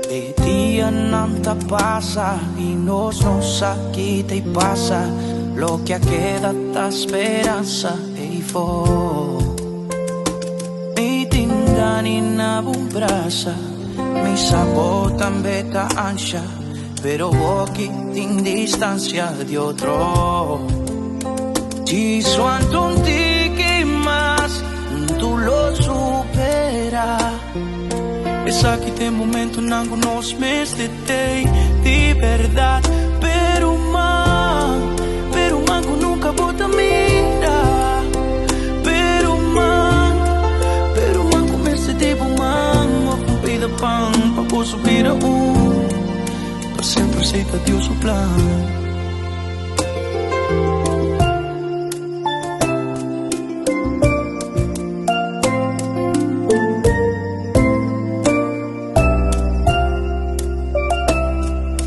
E dianan ta pasa y nos no sa ki ta pasa. Loke a keda ta speransa eyfo. Mi tin gan'i na bo brasa. Mi sa bo tambe ta ansha. Pero aki tin distancia di otro. Djis wanta un tiki mas, tur lo supera. Esaki ta e momentonan cu nos mester tey di berdad. Pero man, pero man cu nunca bo ta mira. Pero man, pero man cu mester di bo man. Of un pida pan pa boso bira un. Pa semper esey ta Dios su plan.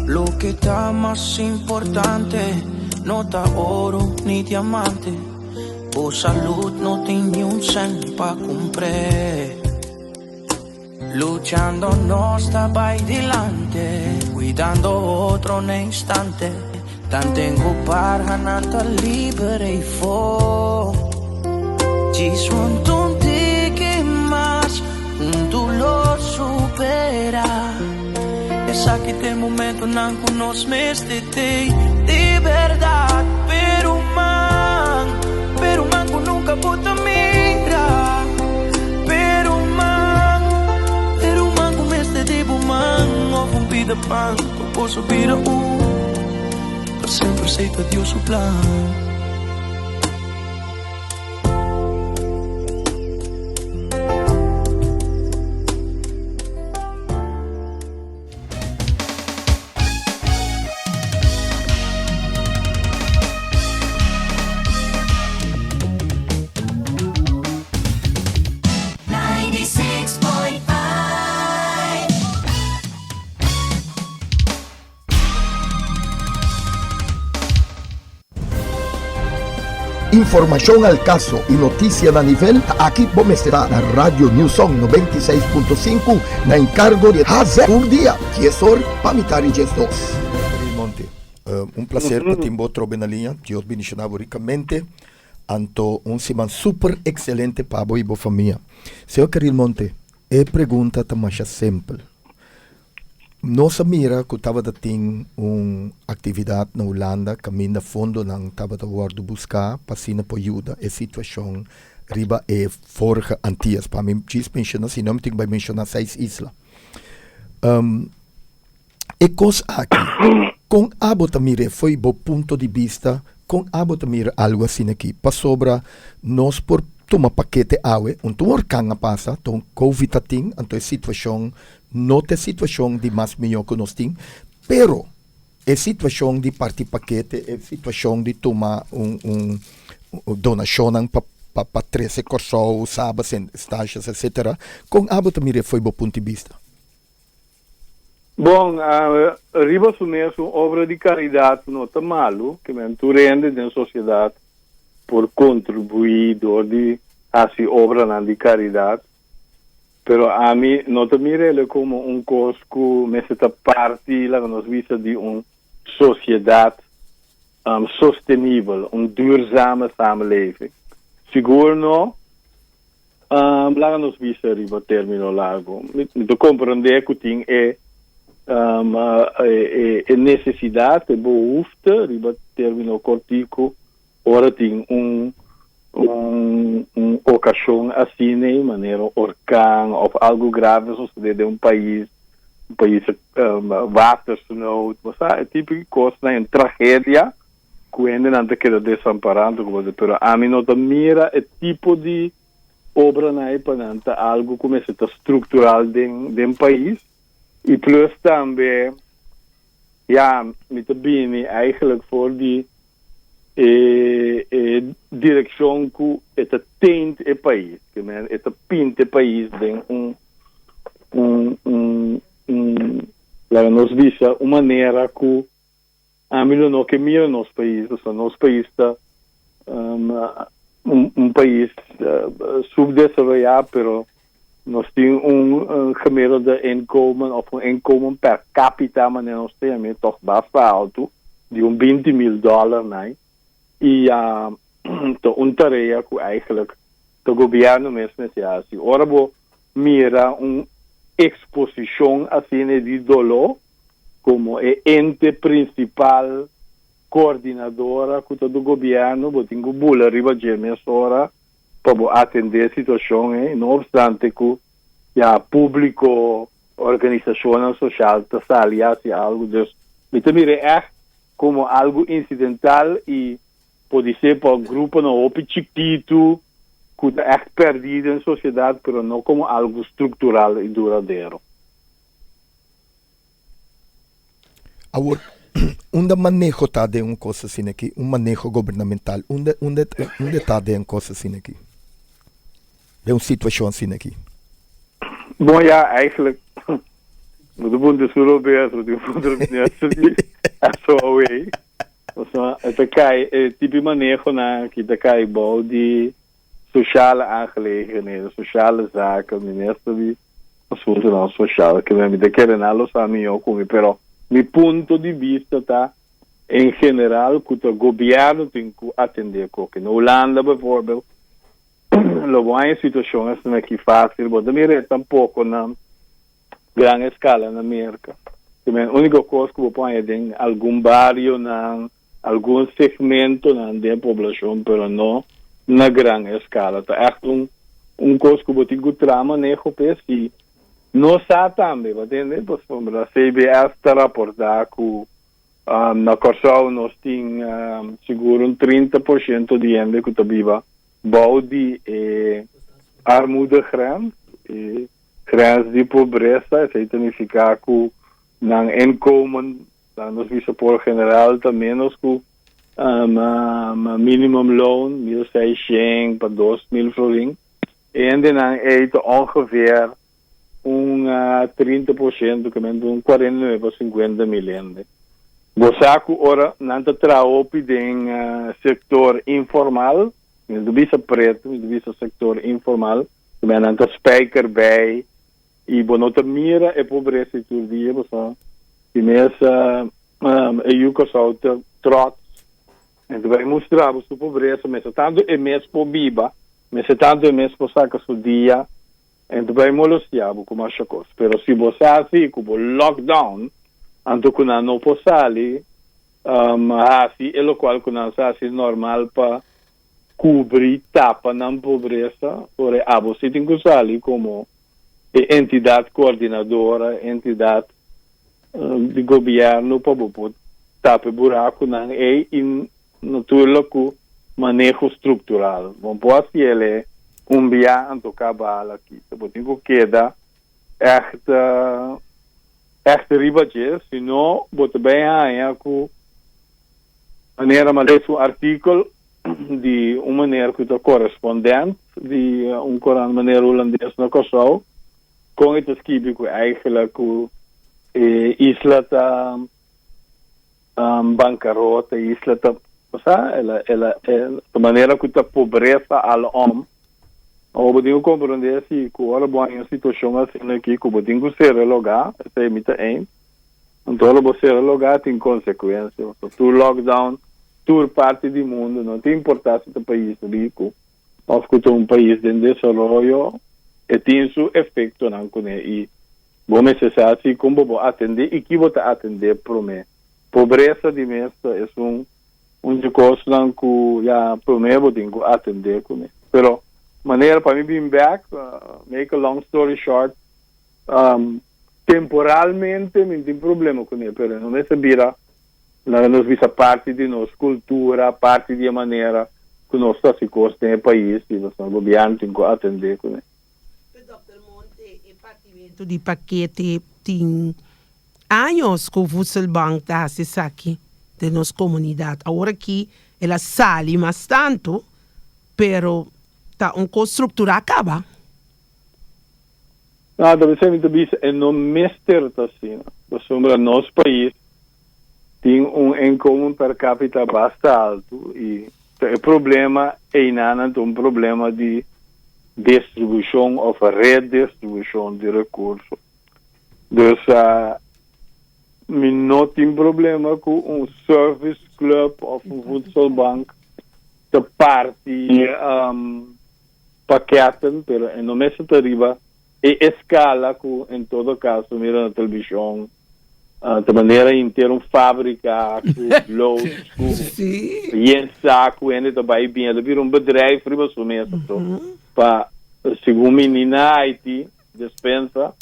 Loke ta mas importante no ta oro ni diamante. Bo salud no tin niun cent pa cumpr'e. Luchando nos ta bay dilante, cuidando otro na instante. Tanten cu parhanan ta liber eyfo. Djis wanta un tiki mas, huntu lo supera. Esaki ta e momentonan cu nos mester tey di berdad. Pero man, pero man cu nunca bo ta mira. Pero man, pero man cu mester di bo man. Of un pida pan pa boso bira un. Pa semper esey ta Dios su plan. Informacion al caso y noticia na nivel ta aki bo mester ta na Radio New Song 96.5 na encargo di HZ tur dia dies or pa mitad di 12. Monte, un placer pa tin bo trobe na liña. Dios bendiciona bo ricamente. Anto un siman super excelente pa bo y bo famia. Señor Caril Monte, e pregunta ta masha simpel. Nos a mira ku tabata tin un aktividat na Hulanda kaminda fondonan tabata wòrdu buská pa asina por yuda e situashon riba e vorige Antillas. Pa mi djis menshoná, si no mi tin ku bai menshoná seis isla. E kos aki, kon abo ta mir'é fo'i bo punto di bista? Kon abo ta mira algu asina aki? Pasobra nos por tuma pakete awe, un tur orkan a pasa, ton covid a tin, anto e situashon No ta e situashon di mas mihó ku nos tin, pero e situashon di parti pakete, e situashon di tuma un un donashonnan pa pa pa trese Kòrsou, Saba, Sint Eustatius, etsetera. Kon abo ta mira e fo'i bo punto di bista? Bon, riba su mes un obra di karidat no ta malu, ke men tur hende den sosiedat por kontribuí dor di hasi obranan di karidat. Pero ami no ta mir'el como un cos cu mester ta parti, laga nos bisa, di un sociedad sostenibel, un duurzame samenleving. Sigur no, laga nos bisa riba termino largo. Mi ta comprende cu tin e e necesidad, e behoefte riba termino cortico Ora tin un un un ocasion asina ei, manera un orkan of algo grave sucede den un pais, un pais watersnood, bo sa, e tipo di cosnan, un tragedia cu hendenan ta keda desampara anto cu bo ta, pero ami no ta mira e tipo di obranan ei pa nan ta algo cu mester ta structural den den pais y plus tambe, ya, mi ta bini eigenlijk for di e e direccion cu e ta taint e pais, ke men e ta pinta e pais den un un un un laga nos bisa un manera cu ami lo no ke mira nos pais, pasobra nos pais ta un un pais subdesaroya pero. Nos tin un gemiddelde inkomen of un inkomen per capita, manera nos ta yam'é, toch basta alto, di un 20 mil dollar nai. I ta un tarea ku eigenlijk ta gobierno mes mester hasi. Ora bo mira un eksposishon asina di doló komo e ente prinsipal koordinadora ku ta di gobierno, bo tin ku bula riba dje mesora pa bo atendé e situashon ei, no opstante ku ya públiko, organisashonnan sosial ta sali hasi algu. Dus mi ta mira ègt komo algu insidental i podisé pa gruponan hopi chikitu ku ta ègt pèrdí den sosiedat, pero no komo algu struktural i duradero. Awor, unda maneho ta den un kos asina aki? Un maneho gubernamental, unda unda unda ta den un kos asina aki? Den un situashon asina aki? Bon ya, eigenlijk, bo ta puntra su Roberto, bo tin puntra minister di SOAW. Pasobra e ta kai, e tipo di manehonan aki ta kai bou di sociale aangelegenheden, sociale zaken, minister di Asuntunan sosial ke mi ta kere nan lo sa mihó ku mi, pero mi punto di bista ta en general ku ta gobièrnu tin ku atendé koke. Na Hulanda beivoorbeeld lo bo haña situashon asina aki fásil, bo ta mira e tampoko na gran eskala na Merka. Ke men úniko kos ku bo por haña den algun barionan, algun segmentonan den e poblashon, pero no na gran eskala. Ta ègt un un kos ku bo tin ku traha maneho p'e si no sa tambe, bo tende? Pasobra CBS ta raportá ku na Kòrsou nos tin sigur un 30 por shento di hende ku ta biba bou di e armoedegrens, e grens di pobresa. Esei ta nifiká ku nan inkomen Nan nos bisa por general ta menos ku minimum loon, 1600 pa 2000 florin. E hendenan ei ta ongeveer un 30%, ke men un 49 pa 50 mil hende. Bo sa ku ora nan ta traha hopi den sektor informal, mi no ta bisa pretu, mi ta bisa sektor informal, ke men nan ta spijker bij, I bo no ta mira e pobresa di tur dia, pasobra di mes e yu Kòrsou ta trots en ta bai mustra bo su pobresa, mester tantu e mes por biba, mester tantu e mes por saka su dia, en ta bai molestia bo ku masha kos. Pero si bo sa si ku bo lockdown, anto ku nan no por sali hasi e lokual ku nan sa hasi normal pa kubri, tapa nan pobresa, ora abo si tin ku sali komo e entidat koordinadora, entidat di gobièrnu pa bo por tapa e burakunan ei i naturlik ku maneho struktural. Bo no por hasi el e un bia anto kaba al aki. Bo tin ku keda ègt ègt riba dje, sino bo ta bai haña ku Manera mi a lesa un artíkel di un meneer ku ta korespondent di un korant manera hulandes na Kòrsou, kon e ta skibi ku eigenlijk ku e isla ta bankarota, e isla ta, osea, el a, el a, e manera ku ta pobresa alom. Awor bo tin ku komprondé si ku ora bo haña un situashon asina aki ku bo tin ku sera e lugá, esei mi ta eens. Anto ora bo sera lugá tin konsekuensia. Pasobra tur lockdown, tur parti di mundu, no ta importá si ta pais riku òf ku ta un pais den desaroyo, e tin su efektonan kuné. I bo mester sa si kon bo por atendé i ki bo ta atendé promé. Pobresa di mes ta esun un di kosnan ku ya promé bo tin ku atendé kuné. Pero manera pa mi bin bèk, make a long story short, Temporalmente mi no tin problema kuné, pero no mester bira laga nos bisa parti di nos kultura, parti di e manera ku nos ta hasi kos den e pais i nos gobièrnu tin ku atendé kuné. Pero Dòkter Monte, e partimentu di pakete tin años ku Voedselbank ta hasi esaki den nos komunidat. Awor aki el a sali mas tantu, pero ta un kos strukturá kaba. No, ta bisa mi ta bisa e no mester ta asina, pasobra nos pais tin un inkomen per capita basta altu y ta e problema eynanan ta un problema di distribushon òf redistribushon di rekurso. Dus mi no tin problema ku un service club òf un voedselbank ta parti pakèten, pero e no mester ta riba e eskala ku en todo kaso mira na televishon ta manera henter un fábrika ku loods ku yen saku hende ta bai bin, e ta bira un bedrijf riba su mes anto pa segun mi ni na Haiti despensa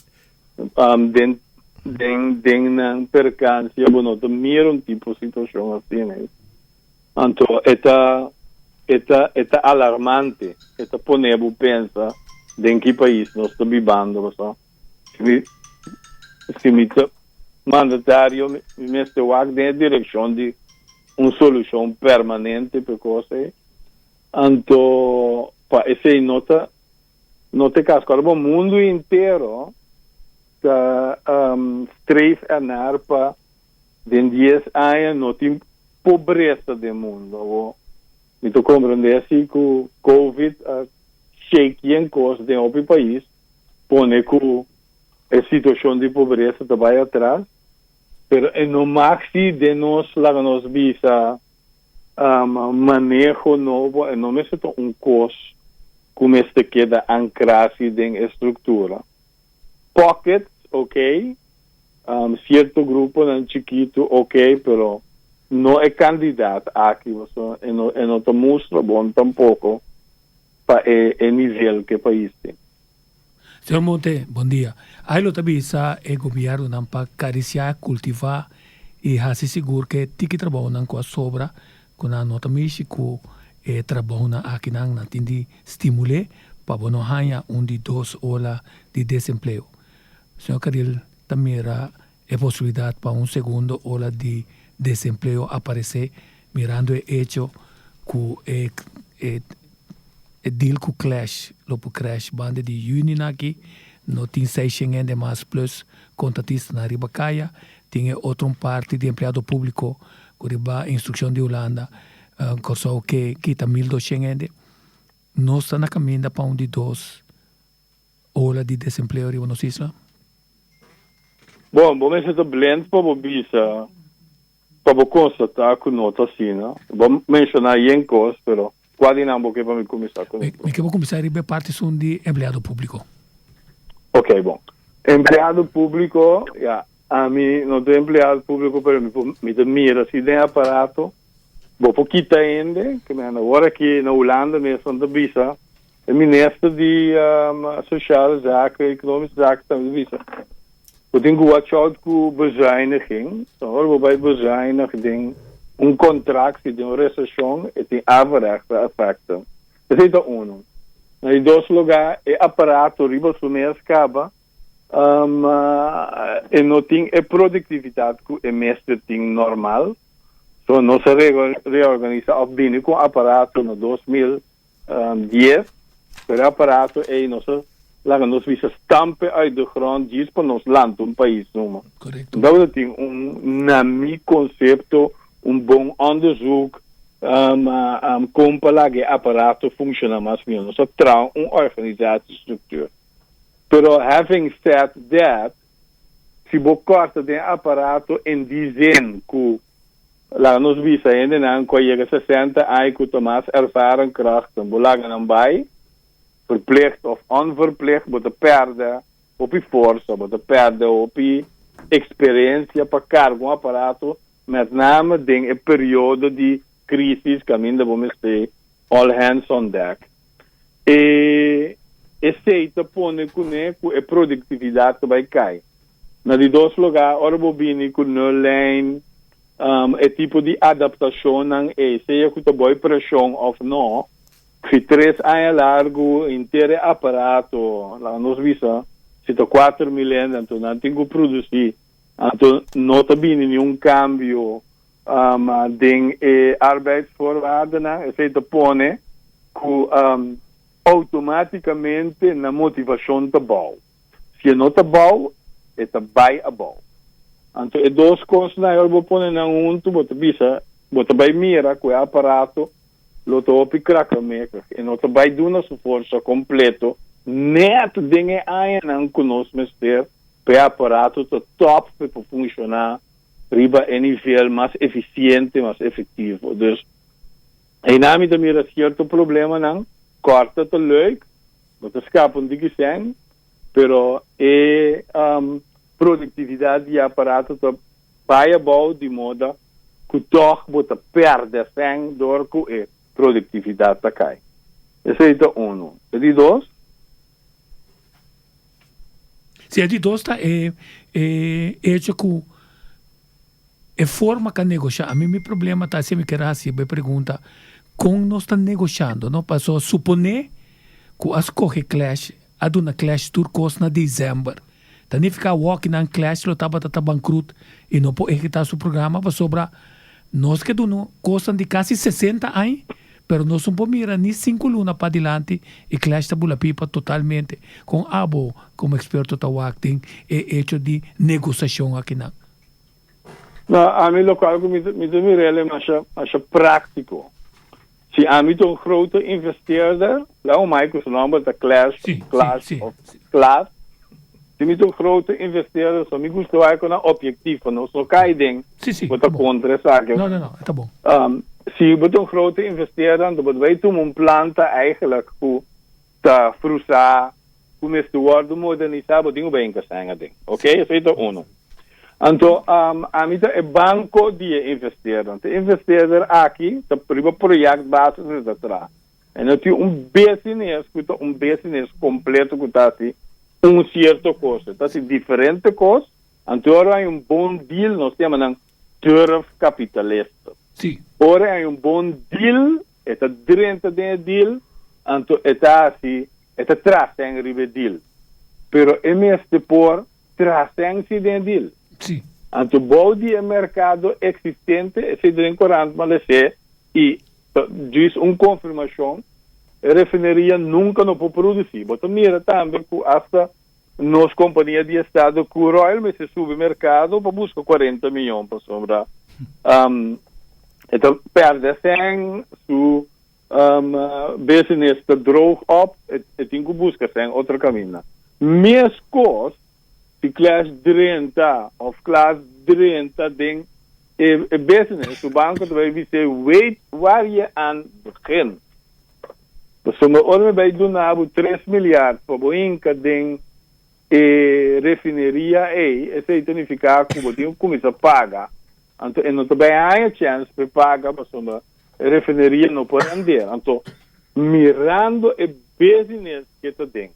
den den den nan perkansia bo no ta mira un tipo situashon asina. Anto e ta e ta e ta alarmante, e ta pone bo pensa den ki pais nos ta bibando pasobra si mi si mi ta mandatario mi mester wak den e direkshon di un solushon permanente pa e kos ei. Anto pa esei no ta no ta e kaso. Kòrda bo mundu entero ta streef ernaar pa Den dies aña no tin pobresa den mundo. Awor mi ta comprende asi cu covid a shake yen cos den hopi pais, pone cu e situacion di pobresa ta bay atras, pero e no mag si den nos laga nos bisa maneho nobo, e no mester ta un cos cu mester keda ancra si den e structura. Pockets, ok. Cierto gruponan chikitu ok, pero no e kandidaat aki, pasobra e no e no ta mustra bon tampoco pa e e nivel ku e pais tin. Señor Monte, bon dia. Ai lo ta bisa e gobiernonan pa cariciá, cultivá y haci sigur ke tiki trabounan cu a sobra cu nan no ta mishi cu e trabounan akinan, nan tin di stimul'é pa bo no haña un di dos ola di desempleo. Señor Carril ta mira e posibilidad pa un segundo ola di desempleo aparece mirando e hecho cu e e e deal cu Clash lo por crash banda di juni na aki no tin seishen hende mas plus contratistanan riba caya tin e otro un parti di empleado publico cu riba instruccion di Hulanda Corsou ke kita 1200 hende nos ta na caminda pa un di dos Ola di desempleo riba nos isla? Bon, bo mester ta blind pa bo bisa, pa bo constata cu no ta asina. Bo menciona yen cos, pero cua di nan bo ke pa mi cuminsa cu Mi ke bo cuminsa riba e parti esun di empleado publico. Ok, bon. Empleado publico, ya, ami no ta empleado publico, pero mi por, mi ta mira si den aparato bo por kita hende, ke men awor aki na Hulanda mes nan ta bisa E minister di Sociale Zaken, Economische Zaken tambe bisa bo tin ku watch out ku bezuiniging. So ora bo bai bezuinig den un contract si den un recession e tin averechtse effecten. Esei ta uno. Na di dos lugar e aparato riba su mes kaba e no tin e productividad ku e mester tin normal. So nos a reorganisa of bini ku un aparato na 2000 10, pero e aparato ei nos a laga nos bisa stampe uit de grond djis pa nos lanta un pais numa. Correcto. Tabata tin un, na mi concepto, un bon onderzoek con pa laga e aparato funciona mas miho. Nos a traha un organisatiestructuur. Pero having said that, si bo corta den aparato in die zin cu Laga nos bisa hendenan ku a yega 60 aña ku ta mas ervaren krachten, bo laga nan bai, verplicht of onverplicht, bo ta pèrdè hopi forsa, bo ta pèrdè hopi eksperensia pa karga un aparato, met name den e periodo di krisis kaminda bo mester all hands on deck. E esei ta pone kuné ku e produktividat ta bai kai. Na di dos lugá, ora bo bini ku nullijn, e tipo di adaptashonnan ei, sea ku ta boi preshon òf no, si tres aña largu henter e aparato, laga nos bisa, si ta 4000 hende, anto nan tin ku produsí, anto no ta bini niun kambio den e arbeidsvoorwaardennan, esei ta pone ku outomátikamente nan motivashon ta bou. Si e no ta bou, e ta bai abou. Anto e dos kosnan ei ora bo pone nan huntu, bo ta bisa, bo ta bai mira ku e aparato lo ta hopi krakkemikkig e no ta bai duna su forsa kompleto nèt den e añanan ku nos mester pa e aparato ta tòp pa e por funshoná riba e nivel mas efisiente, mas efektivo. Dus einan mi ta mira sierto problemanan, kòrta ta leuk, bo ta skapa un tiki sèn, pero e produktividat di e aparato ta bai abou di moda ku tòg bo ta pèrdè sèn dor ku e produktividat ta kai. Esei ta unu. E di dos. Si, e di dos ta e e echo ku e forma ku a negoshá. Ami mi problema ta si mi kier hasi bo e pregunta kon nos ta negoshando no pasobra suponé ku a skohe Clash a duna Clash tur kos na december ta nifiká awor nan Clash lo tabata ta bankrut i no por ehekutá su programa pasobra nos ke duna kosnan di kasi 60 aña pero nos no por mira ni sinku luna padilanti i Clash ta bula pipa totalmente. Kon abo komo eksperto ta wak den e echo di negosiashon akinan? No, ami lokual ku mi mi ta mira el e masha masha práktiko. Si ami ta un grote investeerder, laga un mai ku su nòmber ta Clash, Sí, sí, Clash sí, of sí. Klaas. Si mi ta un grote investeerder, so mi gusta wak ku nan objektief, nos no kai den Sí, sí, bo ta ta bon. kontra esaki. No, no, no, e ta bon. Si bo ta un grote investeerder, anto bo ta bai tuma un planta eigenlijk ku ta frusá ku mester wòrdu modernisá, bo tin ku bai inkasá en aden. Oké, esei ta unu. Anto, ami ta e banko di e investeerder. Anto e investeerder aki ta riba proyektbasis e ta traha. E no tin un business ku ta un business kompleto ku ta hasi un sierto kos. E ta hasi diferente kos. Anto ora hay un bon deal, nos ta yama nan durfkapitalisten. Sí. Ora hay un bon deal, E ta drenta den e deal, anto e ta hasi, e ta trasen riba e deal. Pero e mester por trasen si den e deal. Sí. Anto bou di e merkado eksistente, esei den korant malesé i ta djis un konfirmashon, e refineria nunka no por produsí. Bo ta mira tambe ku asta nos kompania di estado Curoil mester subi merkado pa buska 40 miyon pasobra e ta pèrdè sèn, su business ta droog op, e tin ku buska sèn otro kaminda. Meskos si Clash drenta òf Klaas drenta den e business, su banko ta bai bis'é wait waar je aan begint. Pasobra ora mi bai duna bo tres milyard pa bo hinka den e refineria ei, esei ta nifiká ku bo tin ku kuminsá paga. Anto e no ta bai haña chèns pa e paga pasobra e refineria no por render. Anto mirando e business ke ta den,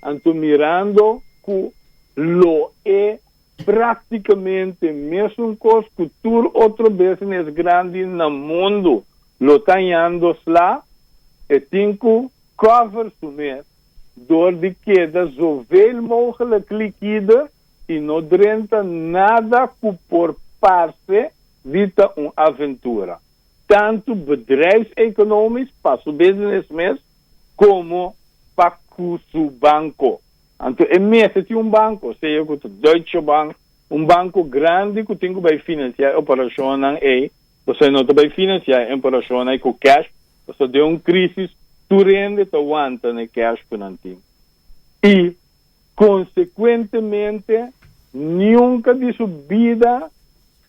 anto mirando ku lo e Práktikamente mesun kos ku tur otro business grandi na mundu lo ta hañando sla, e tin ku cover su mes dor di keda zoveel mogelijk likide i no drenta nada ku por parse di ta un aventura, tantu bedrijfseconomisch pa su business mes komo pa ku su banko. Anto e mester tin un banko, sea ku ta Deutsche Bank, un banko grandi ku tin ku bai finansiá e operashonnan ei, pasobra e no ta bai finansiá e operashonnan ei ku kèsh, pasobra den un krísis tur hende ta wanta na e kèsh ku nan tin. I konsekuentemente niunka di su bida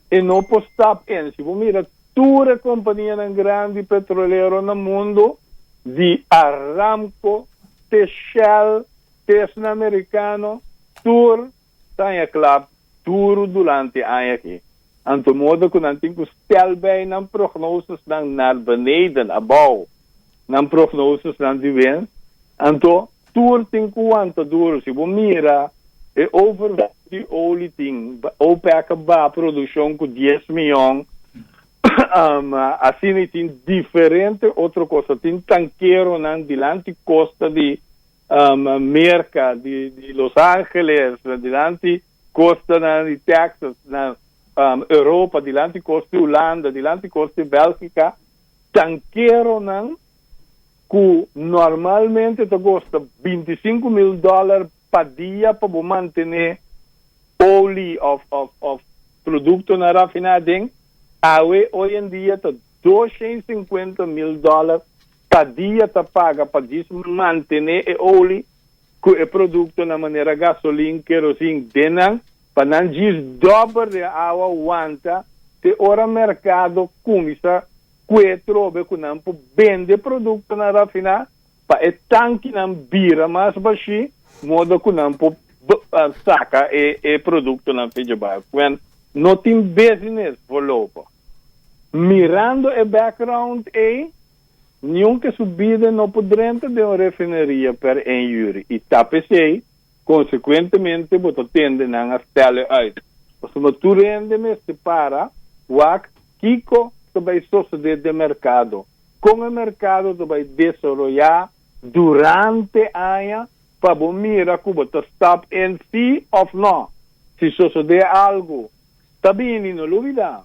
e no por stap in. Si bo mira tur e kompanianan grandi petrolero na mundu, di Aramco te Shell, te esnan merikano, tur ta haña klap duru durante aña aki. Anto modo ku nan tin ku stel bei nan prognosesnan naar beneden, abou, nan prognosesnan di winst, anto tur tin ku wanta duru. Si bo mira e overvloed di olie tin, OPEC a baha produkshon ku dies miyon, asina i tin diferente otro kos. Tin tankeronan dilanti kosta di Merka, di Los Angeles, dilanti kostanan di Texas, na Europa, dilanti kosta di Hulanda, dilanti kosta di Bèlgika, tankeronan ku normalmente ta kosta 25.000 dòler pa dia pa bo mantené olie òf òf produktonan rafiná aden, awe hoy en dia ta 250.000 dòler. Pa dia ta paga pa djis mantené e olie ku e produktonan manera gasolin, kerosin den nan pa nan djis dòber den awa wanta te ora merkado kuminsá kue trobe ku nan por bende produktonan rafiná pa e tankinan bira mas bashí modo ku nan por saka e produktonan fecha bai. Kwen no tin business voorlopig. Mirando e background ei, niun ke su bida no por drenta den un refineria per 1 yüri i ta p'esei, konsekuentemente bo ta tende nan a stèl e uit. Pasobra tur hende mester para wak kiko ta bai sosodé den merkado, kon e merkado ta bai desaroyá durante aña pa bo mira ku bo ta stap in sí òf nò. Si sosodé algu ta bini, no lubidá.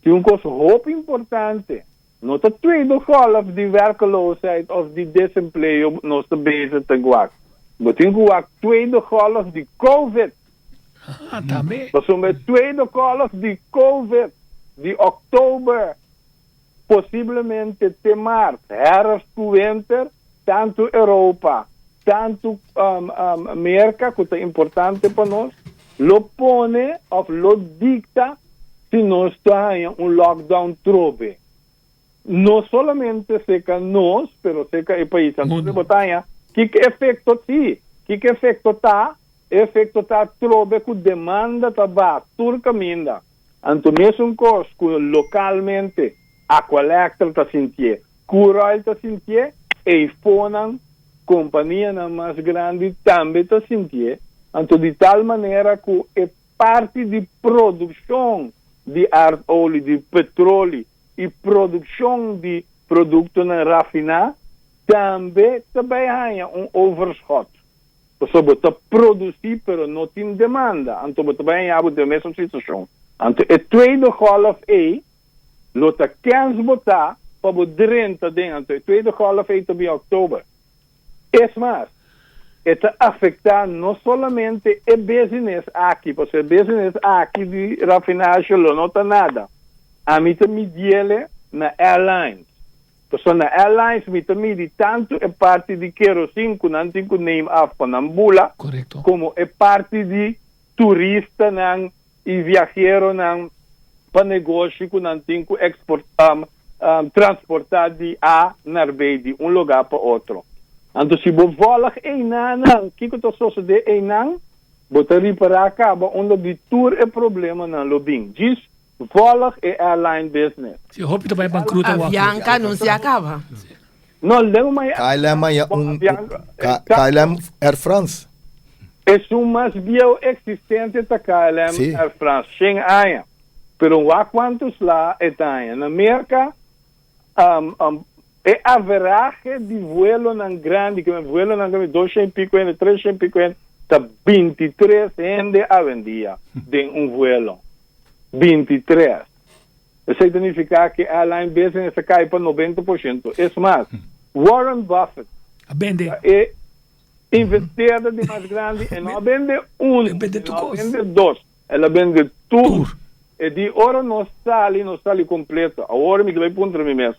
Tin un kos hopi importante, no ta tweede golf di werkeloosheid of di desempleo nos ta bezig ta wak. Bo tin ku wak tweede golf di Covid. Ah, tambe. Pasobra e tweede golf di Covid di oktober posiblemente te maart, herfst ku winter, tantu Europa, tantu Merka ku ta importante pa nos, lo pone òf lo dikta si nos ta haña un lockdown trobe. No solamente seka nos, pero seka e paisnan. Mundu. Bo ta haña kiko efekto si, kiko efekto ta, e efekto ta trobe ku demanda ta ba tur kaminda. Anto mesun kos ku lokalmente Aqualectra ta sintié, Curoil ta sintié, eifonan, kompanianan mas grandi tambe ta sintié. Anto di tal manera ku e parti di produkshon di aardolie, di petroli i produkshon di produktonan rafiná tambe ta bai haña un overschot. Pasobra bo ta produsí pero no tin demanda, anto bo ta bai haña bo den e mesun situashon. Anto e tweede golf ei lo ta kens bo ta pa bo drenta den, anto e tweede golf ei ta bin oktober. Es mas, e ta afektá no solamente e business aki, pasobra e business aki di rafinasje lo no ta nada. Ami ta midiele na airlines. Pasobra na airlines mi ta midi tantu e parti di kerosin ku nan tin ku neem af pa nan bula, komo e parti di turistanan i viaheronan pa negoshi ku nan tin ku transportá di A nar B, di un lugá pa otro. Anto si bo vòlg einanan, kiko ta sosodé einan? Bo ta ripará kaba unda di tur e problemanan lo bin. Djis Volg e airline business. Si hopi ta bai bankruta wak. Avianca no se acaba. No, leu mai KLM maya Bon, un Avianca, KLM Air France. Esun mas bieu existente ta KLM Sí. Air France, shen aña. Pero wak cuanto sla e ta aña. Na Merca, um, um, e averahe di vuelonan grandi, ke men vuelonan ke 200 y pico hende, 300 y pico hende, ta 23 hende awendia den un vuelo. 23. Esei ta nifiká ku e airline business a kai pa 90%. Es mas, Warren Buffett A bende. ta e investeerder di mas grandi e no a bende unu, E bende e tur no a kos. bende dos, el a bende tur. Tur. E di ora nos sali, nos sali kompleto. Awor mi ta bai puntra mi mes,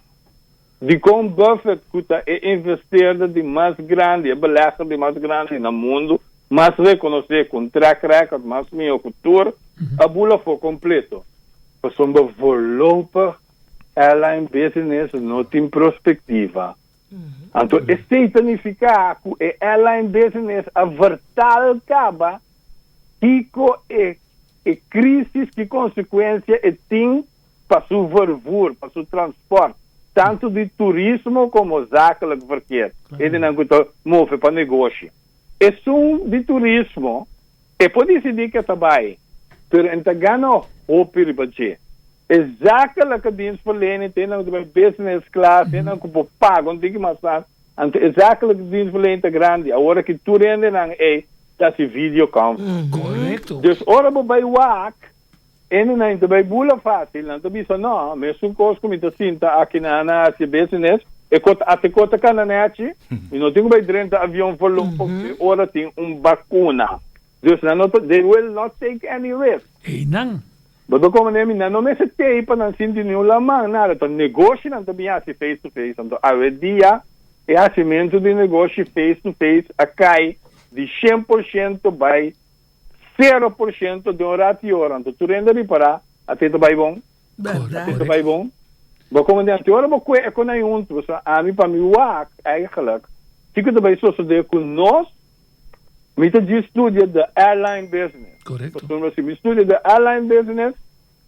dikon Buffett ku ta e investeerder di mas grandi, e belegger di mas grandi na mundu, mas rekonosé ku un track record mas mihó ku tur, a bula afó kompleto? Pasobra voorlopig airline business no tin prospektiva. Anto esei ta nifiká ku e airline business a vertaal kaba kiko e e krísis, ki konsekuensia e tin pa su vervoer, pa su transport, tantu di turismo komo zakelijk verkeer, hendenan ku ta move pa negoshi. Esun di turismo e por disidí ke ta bai, pero e ta gana hopi riba dje. E zakelijke dienstverlening, te hendenan ku ta bai business class, te hendenan ku por paga un tiki mas tantu, anto e zakelijke dienstverlening ta grandi. Awor aki tur hendenan ei ta hasi videoconference. Korekto. Dus ora bo bai wak, Hendenan ta bai bula fácil, nan ta bisa, No, mesun kos ku mi ta sinta aki na na hasi business, e kos ate kos ta kana nechi, mi no tin ku bai drenta avion voorlopig te ora tin un bakuna. Dus nan no ta, they will not take any risk. Einan. Bo ta komprendé mi? Nan no mester tei pa nan sinti niun laman, nada. Ta negoshi nan ta bin hasi face to face. Anto awe dia e hasimentu di negoshi face to face a kai di 100% bai 0% den un rati ora. Anto tur hende a ripará, ate ta bai bon. Bèrdat. Ate ta bai bon. Bo komprendé? Anto ora bo kue e konai huntu, pasobra ami pa mi wak eigenlijk kiko ta bai sosodé ku nos. Mi ta djis studia the airline business. Korekto. Pasobra si mi studia the airline business,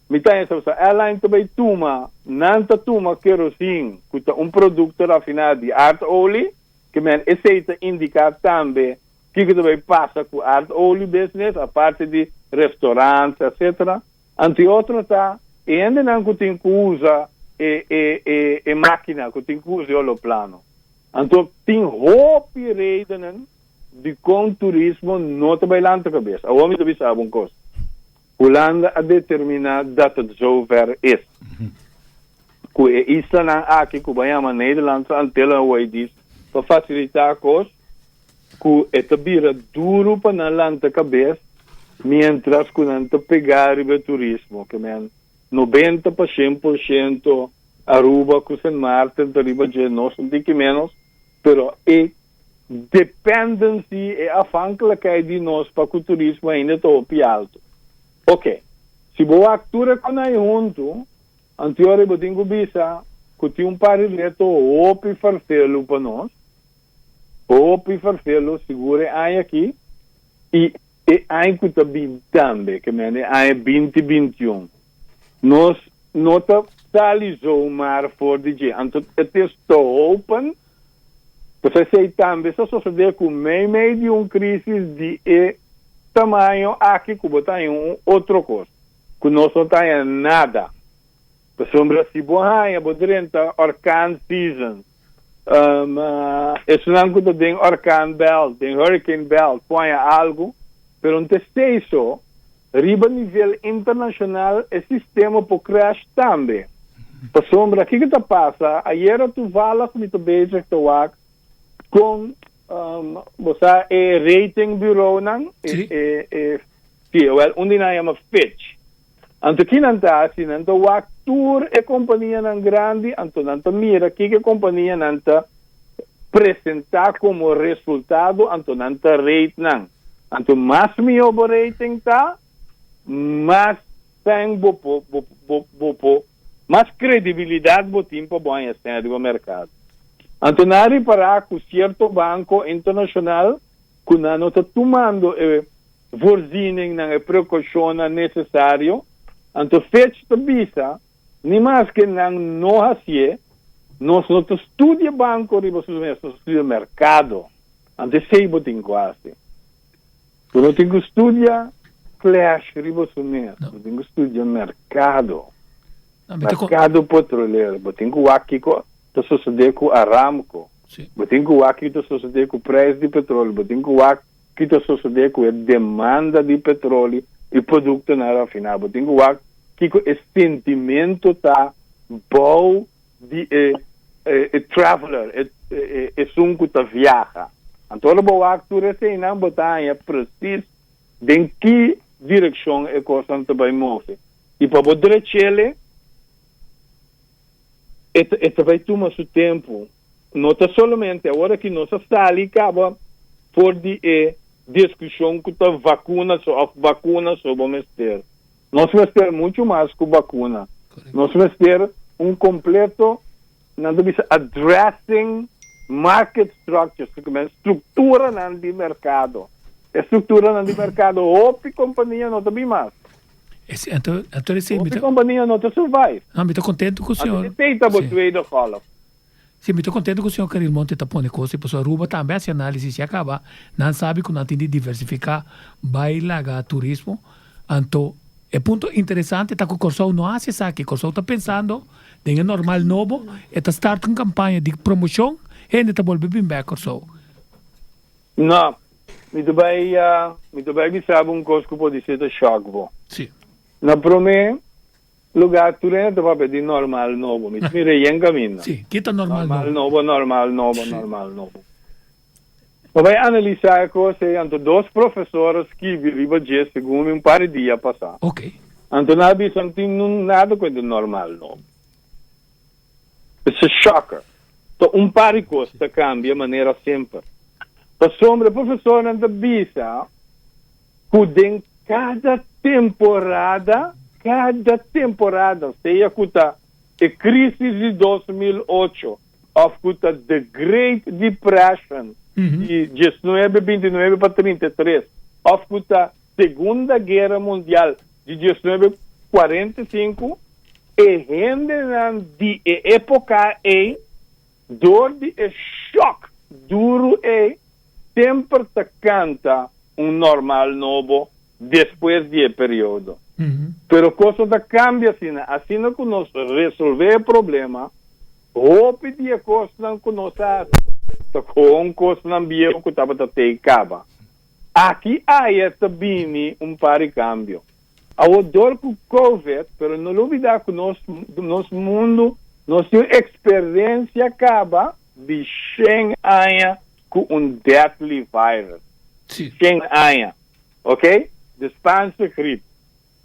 mi ta hesa pasobra airline ta bai tuma, nan ta tuma kerosene ku ta un produkto rafiná di aardolie, ke men esei ta indiká tambe kiko ta bai pasa ku aardolie business, aparte di restaurants etcetera. Anto e otro ta e hendenan ku tin ku usa e e e e makina, ku tin ku usa e oloplano. Anto tin hopi redenen dikon turismo no ta bai lanta kabes. Awor mi ta bisa bo un kos. Hulanda a determina dat het zover is. Ku e islanan aki ku bo a yama Nederlandse Antillen Hawaii pa fasilita kos ku e ta bira duru pa nan lanta kabes mientras ku nan ta pega riba e turismo. Ke men 90 pa 100% Aruba ku Sint Maarten ta riba dje, nos un tiki menos, pero e dependency, e afhankelijkheid di nos pa ku turismo ainda ta hopi alto. Ok, si bo wak tur e konai huntu, anteora bo tin ku bisa ku tin un par di reto hopi farfelu pa nos, hopi farfelu sigur e aña aki i e aña ku ta bin tambe, ke men e aña 2021. Nos no ta sali zomaar for di dje. Anto het is te hopen, pasobra esei tambe sa sosodé ku meimei di un crisis di e tamaño aki ku bo ta haña un otro kos, ku nos no ta haña nada. Pasobra si bo haña bo drenta orkaan season, esunnan ku ta den orkaan belt, den hurricane belt, por haña algu, pero no ta esei so. Riba nivel internashonal e sistema por crash tambe. Pasobra kiko ta pasa? Ayera toevallig mi ta bezig ta wak kon bo sa e rating bureaunan, e e si, wel un di nan yama Fitch. Anto ki nan ta hasi? Nan ta wak tur e kompanianan grandi, anto nan ta mira kiko e kompanianan ta presentá komo resultado, anto nan ta rate nan. Anto mas mihó bo rating ta, mas sèn bo por bo bo bo por mas kredibilidat bo tin pa bo haña sèn riba merkado. Anto nan a ripará ku sierto banko internashonal ku nan no ta tumando e voorzieningnan, e prekoushonnan nesesario. Anto Fitch ta bisa, ni maske nan no hasié, nos no ta studia banko riba su mes, nos ta studia merkado. Anto esei bo tin ku hasi. Bo no tin ku studia clash riba su mes, bo tin ku studia merkado. Merkado petrolero, bo tin ku wak kiko ta sosodé ku Aramco, bo tin ku wak kiko ta sosodé ku prijs di petroleo, bo tin ku wak ki ta sosodé ku e demanda di petroli i produktonan rafiná. Bo tin ku wak kiko e sentimento ta bou di e e traveler, e esun ku ta viaha. Anto ora bo wak tur eseinan bo ta haña presis den ki direkshon e kosnan ta bai move. I pa bo drech'ele e e ta bai tuma su tempu. No ta solamente awor aki nos a sali kaba for di e diskushon ku ta vakuna so òf bakuna so bo mester. Nos mester muchu mas ku bakuna. Nos mester un kompleto, nan ta bisa addressing market structures, strukturanan di merkado. E strukturanan di merkado hopi kompania no ta bin mas. Anto, anto esei mi ta. Hopi kompania no ta survive. No, mi ta kontentu ku señor. Anto esei ta bo tweede golf. Si, mi ta kontentu ku señor Caril Monte ta pone kos ei, pasobra Aruba tambe hasi análisis ya kaba, nan sabi ku nan tin di diversifiká bai laga turismo. Anto, e punto interesante ta ku Kòrsou no hasi esaki. Kòrsou ta pensando den e normal nobo, e ta start un kampaña di promoshon, hende ta bolbe bin bèk Kòrsou. No, mi ta bai, mi ta bai bisa bo un kos ku podisé ta shòk bo. Si. Na promé lugá tur hende ta papia di normal nobo. Mi ta mira yen kaminda. Si, kita normal nobo? Normal nobo, normal nobo, normal nobo. Bo bai analisá e kos ei, anto dos profesor a skibi riba dje segun mi un par di dia pasá. Ok. Anto nan a bisa no tin nada ku e normal nobo. It's a shocker. Ta un par di kos ta kambia manera semper. Pasobra e profesornan ta bisa ku den kada temporada, kada temporada, sea ku ta e krisis di 2008 òf ku ta The Great Depression di 1929 pa 33 òf ku ta Segunda Guera Mundial di 1945, e hendenan di e époka ei, dor di e shòk duru ei, semper ta kanta un normal nobo despues di e periodo. Pero kos no ta kambia asina. Asina ku nos resolvé e problema, hopi di e kosnan ku nos a hasi ta kon kosnan bieu ku tabata tei kaba. Aki aya ta bini un par di kambio. Awor dor ku Covid, pero no lubida ku nos nos mundu nos tin un eksperensia kaba di shen aña ku un deadly virus. 100 aña. Ok? De Spaanse griep.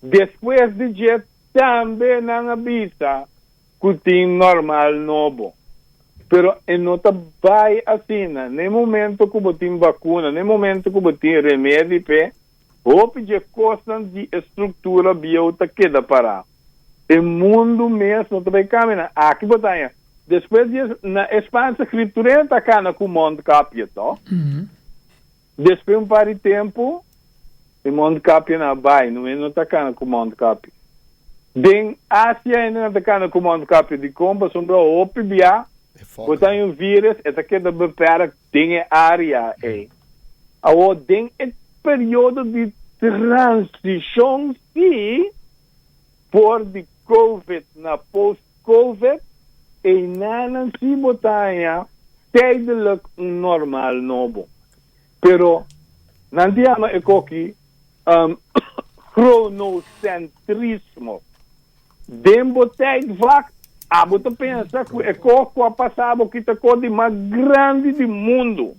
Despues di dje tambe nan a bisa ku tin normal nobo. Pero e no ta bai asina. Na e momento ku bo tin bakuna, na e momento ku bo tin remedi p'e, hopi dje kosnan di e struktura bieu ta keda pará. E mundu mes no ta bai kambia. Aki bo ta haña, despues di e, na e Spaanse griep tur hende ta kana ku mondkapje, tò? Despues un par di tempu, e mondkapjenan a bai, no hende no ta kana ku mondkapje. Den Asia hende nan ta kana ku mondkapje. Dikon? Pasobra hopi bia bo ta haña un virus, e ta keda beperk den e área ei. Awor, den e periodo di transishon sí, for di covid na post-covid, einanan sí bo ta haña tijdelijk un normal nobo. Pero nan ta yama e koki chronocentrismo. Den bo tijdvak, abo ta pensa ku e kos ku a pasa bo ki ta kos di mas grandi di mundu.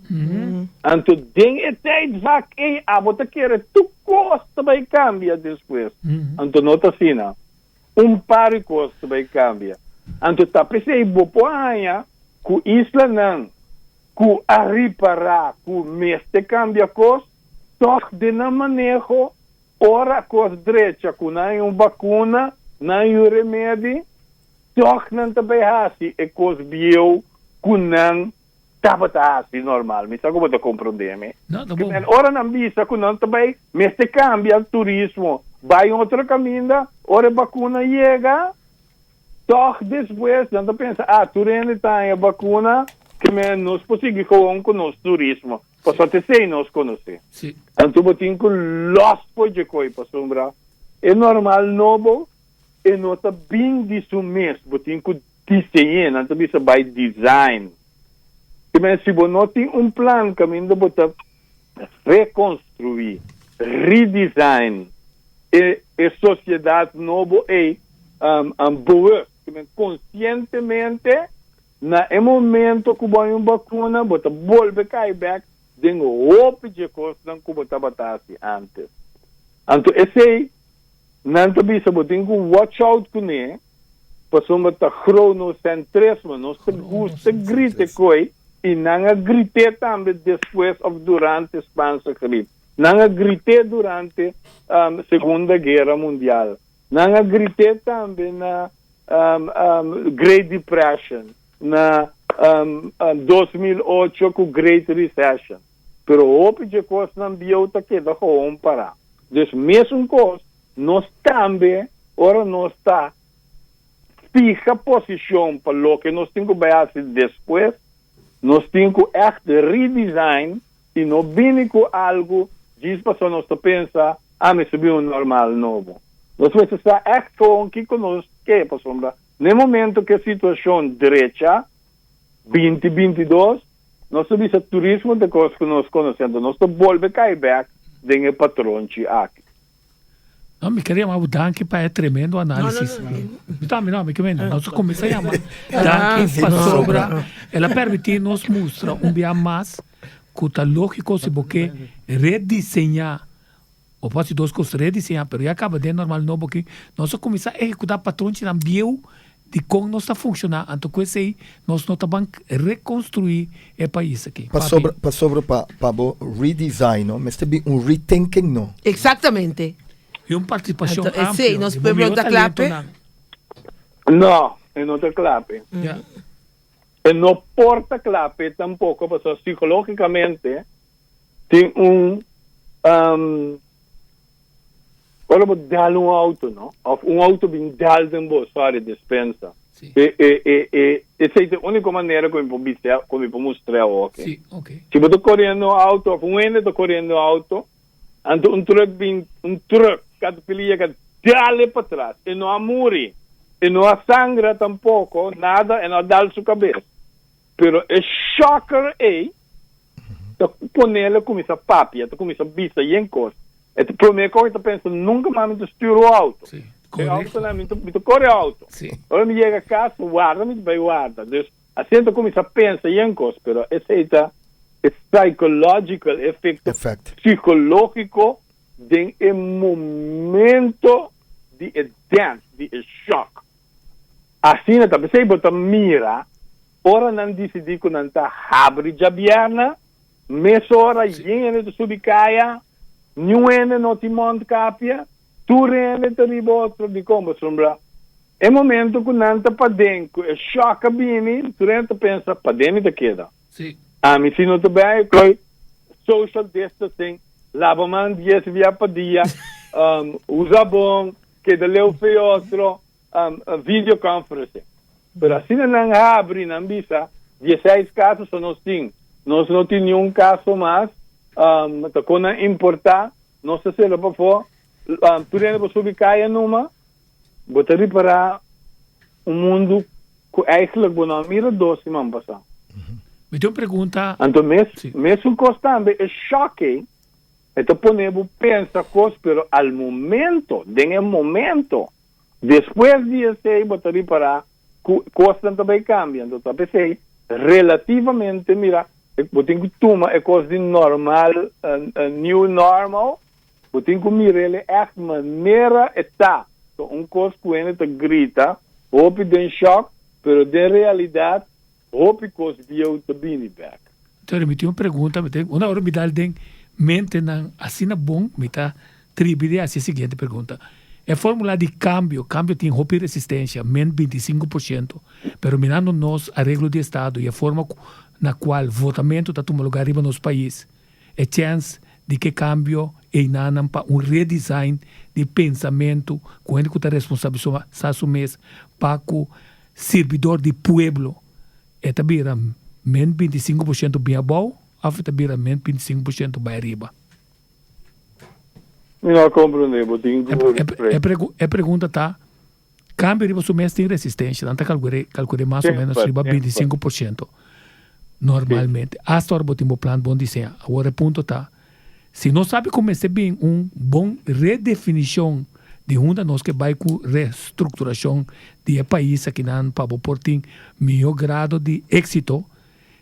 Anto den e tijdvak ei abo ta kere tur kos ta bai kambia despues. Anto no ta asina. Un par di kos ta bai kambia. Anto ta p'esei bo por haña ku islanan ku a ripará ku mester kambia kos, tòg den nan maneho ora kos drecha ku nan hay un bakuna, nan hay un remedi, tòg nan ta bai hasi e kos bieu ku nan tabata hasi normal. Mi sa ku bo ta komprondé mi. No, ta bon. Ora nan bisa ku nan ta bai mester kambia turismo, bai otro kaminda, ora e bakuna yega, Tòg despues nan ta pensa, ah, tur hende ta haña bakuna, ke men nos por sigui gewoon ku nos turismo, pasobra ta esei nos konosé. Anto bo tin ku lòs for dje koi, pasobra e normal nobo e no ta bin di su mes, bo tin ku diseñ'é, nan ta bisa by design. Ke men si bo no tin un plan kaminda bo ta rekonstruí, redesign, e e sosiedat nobo ei bewust, ke men konsientemente na e momento ku bo haña un bakuna bo ta bolbe kai bèk den hopi dje kosnan ku bo tabata hasi ántes. Anto esei nan ta bisa bo tin ku watch out kuné pasobra ta chronocentrismo, nos ta gusta grita koi i nan a grit'é tambe despues òf durante Spaanse griep. Nan a grit'é durante Segunda Guera Mundial. Nan a grit'é tambe na Great Depression, na 2008 ku Great Recession. Pero hopi dje kosnan bieu ta keda gewoon pará. Dus mesun kos nos tambe ora nos ta fiha posishon pa loke nos tin ku bai hasi despues, nos tin ku ègt redesign i no bini ku algu djis pasobra nos ta pensa, ah, mester bin un normal nobo. Nos mester sa ègt gewoon kiko nos ke pasobra na e momento ku e situashon drecha, 2022, nos ta bisa turismo ta kos ku nos konosé, anto nos ta bolbe kai bèk den e patronchi aki. No, mi ker yama bo danki pa e tremendo análisis. Mi tambe no, mi ke mende. Nos a kuminsá yama danki pasobra el a permití nos mustra un bia mas ku ta lógiko si bo ke rediseñá. Bo por hasi dos kos rediseñá, pero ya kaba den normal nobo aki nos a kuminsá ehekutá patronchinan bieu di kon nos ta funshoná, anto ku esei nos no ta ban rekonstruí e pais aki. Papi. Pasobra, pasobra pa, pa bo redesign no, mester bin un rethinking no. Exactamente. I un partisipashon Anto esei amplio nos di bo pueblo mihó ta kla p'e? talentonan. No, e no ta kla p'e. Ya. E no por ta kla p'e tampoko pasobra psikológikamente tin un ora bo dal un auto no of un auto bin dal den bo sorry despensa Sí. e e e e esei ta e úniko manera ku mi por bisa ku mi por mustra awo Sí, okay. Si bo ta koriendo un auto of un hende ta koriendo un auto anto un truck bin un truck katapila yega dal e patras e no a muri e no a sangra tampoko nada e no a dal su kabes pero e shocker ei ta ponele kuminsá papia, ta kuminsá bisa yen kos. E ta promé kos e ta pensa, nunka mas mi ta stuur un auto. Sí, E auto korekto. nan, mi ta, mi ta kore auto. Sí. Ora mi yega kas, warda mi ta bai warda. Dus, asina e ta kuminsá pensa yen kos, pero esei ta e psychological efekto Effect. psikológiko den e momento di e dent, di e shock. Asina ta, p'esei bo ta mira Ora nan disidí ku nan ta habri djabièrnè, mesora yen hende ta subi kaya, niun hende no tin mòntkapia, tur hende ta riba otro. Dikon? Pasobra e momento ku nan ta paden, ku e shòk a bini, tur hende ta pensa, Paden mi ta keda. Ami si no ta bai ku social distancing, laba man dies bia pa dia, usa bon, keda leu fe otro, videoconferencing. Pero asina nan habri, nan bisa, dieseis kaso so nos tin. Nos no tin niun kaso mas. Ta kon nan importá, nos ta sera pafó. Tur hende por subi kaya numa. Bo ta ripará un mundu ku eigenlijk bo no a mira dos siman pasá. Mi tin un pregunta. Anto mes, Sí. mesun kos tambe, e shòk ei, e ta pone bo pensa kos, pero al momento, den e momento, Despues di esei bo ta ripará ku kosnan ta bai kambia. Anto ta p'esei relativamente mira bo tin ku tuma e kos di normal, new normal, bo tin ku mir'el e ègt manera e ta. So un kos ku hende ta grita hopi den shòk, pero den realidat hopi kos bieu ta bini bèk. Entonces mi tin un pregunta, mi tin una ora mi dal den mentenan asina bon, mi ta tribi di haci e siguiente pregunta. E formula di cambio, cambio tin hopi resistencia, men 25%, pero mirando nos areglo di estado y e forma na cual votamento ta tuma lugar riba nos pais, e chens di ke cambio einanan pa un redesign di pensamento cu hende cu ta responsabilisa su mes pa cu sirbidor di pueblo, E ta bira men 25% bin abou of e ta bira men 25% bai ariba? Mi no a comprende, bo tin ku E, e pregunta ta, cambio riba su mes tin resistencia, nan ta calcule, calcule mas o menos riba 25% normalmente. Hasta ora bo tin bo plan bon diseña. Awor e punto ta, si nos sabi cu mester bin un bon redefinicion di unda nos ke bai cu restructuracion di e pais akinan pa bo por tin miho grado di exito,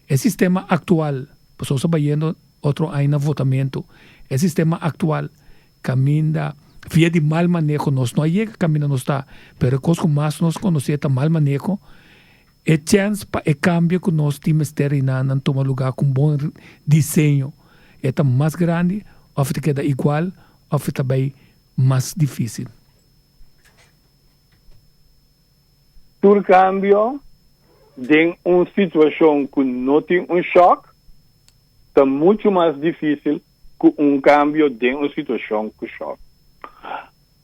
e sistema actual, pasobra nos ta bayendo otro aña na votamento, e sistema actual caminda via di mal maneho nos no a yega caminda nos ta, pero e cos cu mas nos conoce ta mal maneho, E chèns pa e kambio ku nos tin mester riná nan tuma lugá ku un bon diseño, e ta mas grandi òf e ta keda igual òf e ta bai mas difísil? Tur kambio den un situashon ku no tin un shòk ta muchu mas difísil ku un kambio den un situashon ku shòk.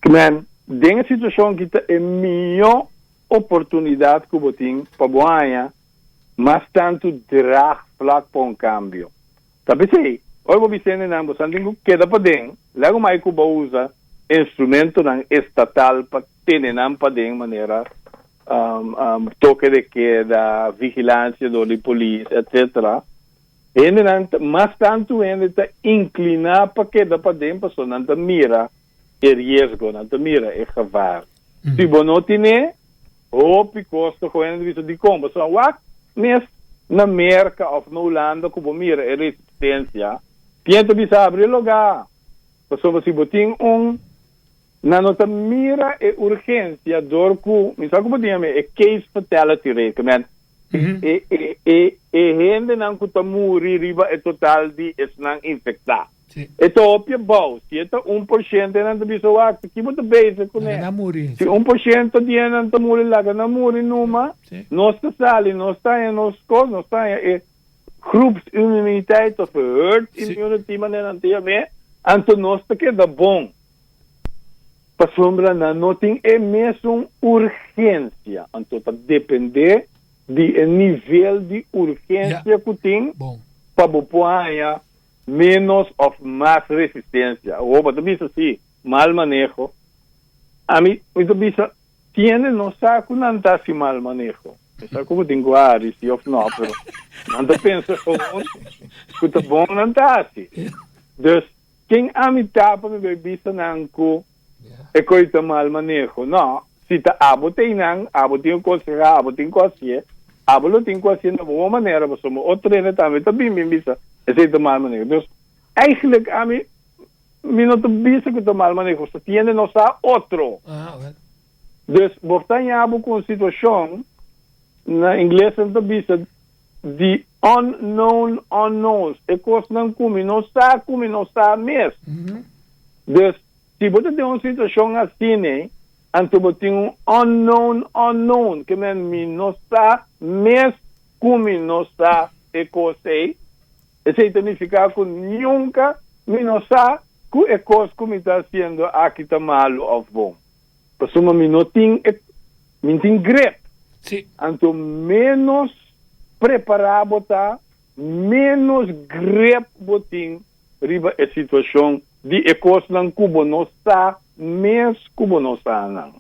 Kmen, den e situashon ki ta e mihó oportunidat ku bo tin pa bo haña mas tantu draagvlak pa un kambio. Ta p'esei, ora bo bisa hendenan bo san tin ku keda paden, laga mai ku bo usa instrumentonan estatal pa tene nan paden manera toke de keda, vigilansia dor di polis, etcetera. Hendenan mas tantu hende ta inkliná pa keda paden pasobra nan ta mira e riesgo, nan ta mira e gevaar. Si bo no tine, hopi kos ta kohe nan ta bisa dikon, pasobra wak mes na Merka òf na Hulanda ku bo mira e resistensia, tien ta bisa abri e lugá. Pasobra si bo tin un nan no ta mira e urgencia door cu mi sa cu bo tin ami e case fatality rate ke men e e e e hendenan cu ta muri riba e total di esnan infecta. E ta hopi abou. Si e ta 1% nan ta bisa wak ki bo ta bezig cune. Laga nan muri. Si 1% di nan ta muri laga nan muri numa. Nos ta sali nos ta haña nos cos nos ta haña e groepsimmuniteit of herd immunity manera nan ta yam'é, anto nos ta keda bon. Pasobra nan no tin e mesun urgensia. Anto ta dependé di e nivel di urgensia ku tin pa bo por haña ménos òf mas resistensia. Awor bo ta bisa si, mal maneho. Ami mi ta bisa Tiene no sa cu nan ta haci mal maneho. Mi sa cu bo tin cu hari si of no, pero nan ta pensa gewoon cu ta bon nan ta haci. Dus, ken ami ta pa mi bay bisa nan cu e coy ta mal maneho? No, si ta abo ta eynan, abo tin cu conseha, abo tin cu hacié, abo lo tin cu hacié na bo manera, pasobra otro hende tambe ta bin bin bisa esey ta mal maneho. Dus, eigenlijk ami Mi no ta bisa ku ta mal maneho, sa tiende no sa otro. Dus bo ta haña bo ku un situashon, na ingles nan ta bisa the unknown unknowns, e kosnan ku mi no sa ku mi no sa mes. Dus si bo ta den un situashon asina, anto bo tin un unknown unknown, ke men mi no sa mes ku mi no sa e kos ei. Esei ta nifiká ku nunka mi no sa ku e kos ku mi ta hasiendo aki ta malu òf bon. Pasobra mi no tin e mi no tin grip. Anto ménos prepará bo ta, ménos grip bo tin riba e situashon di e kosnan ku bo no sa mes ku bo no sa nan.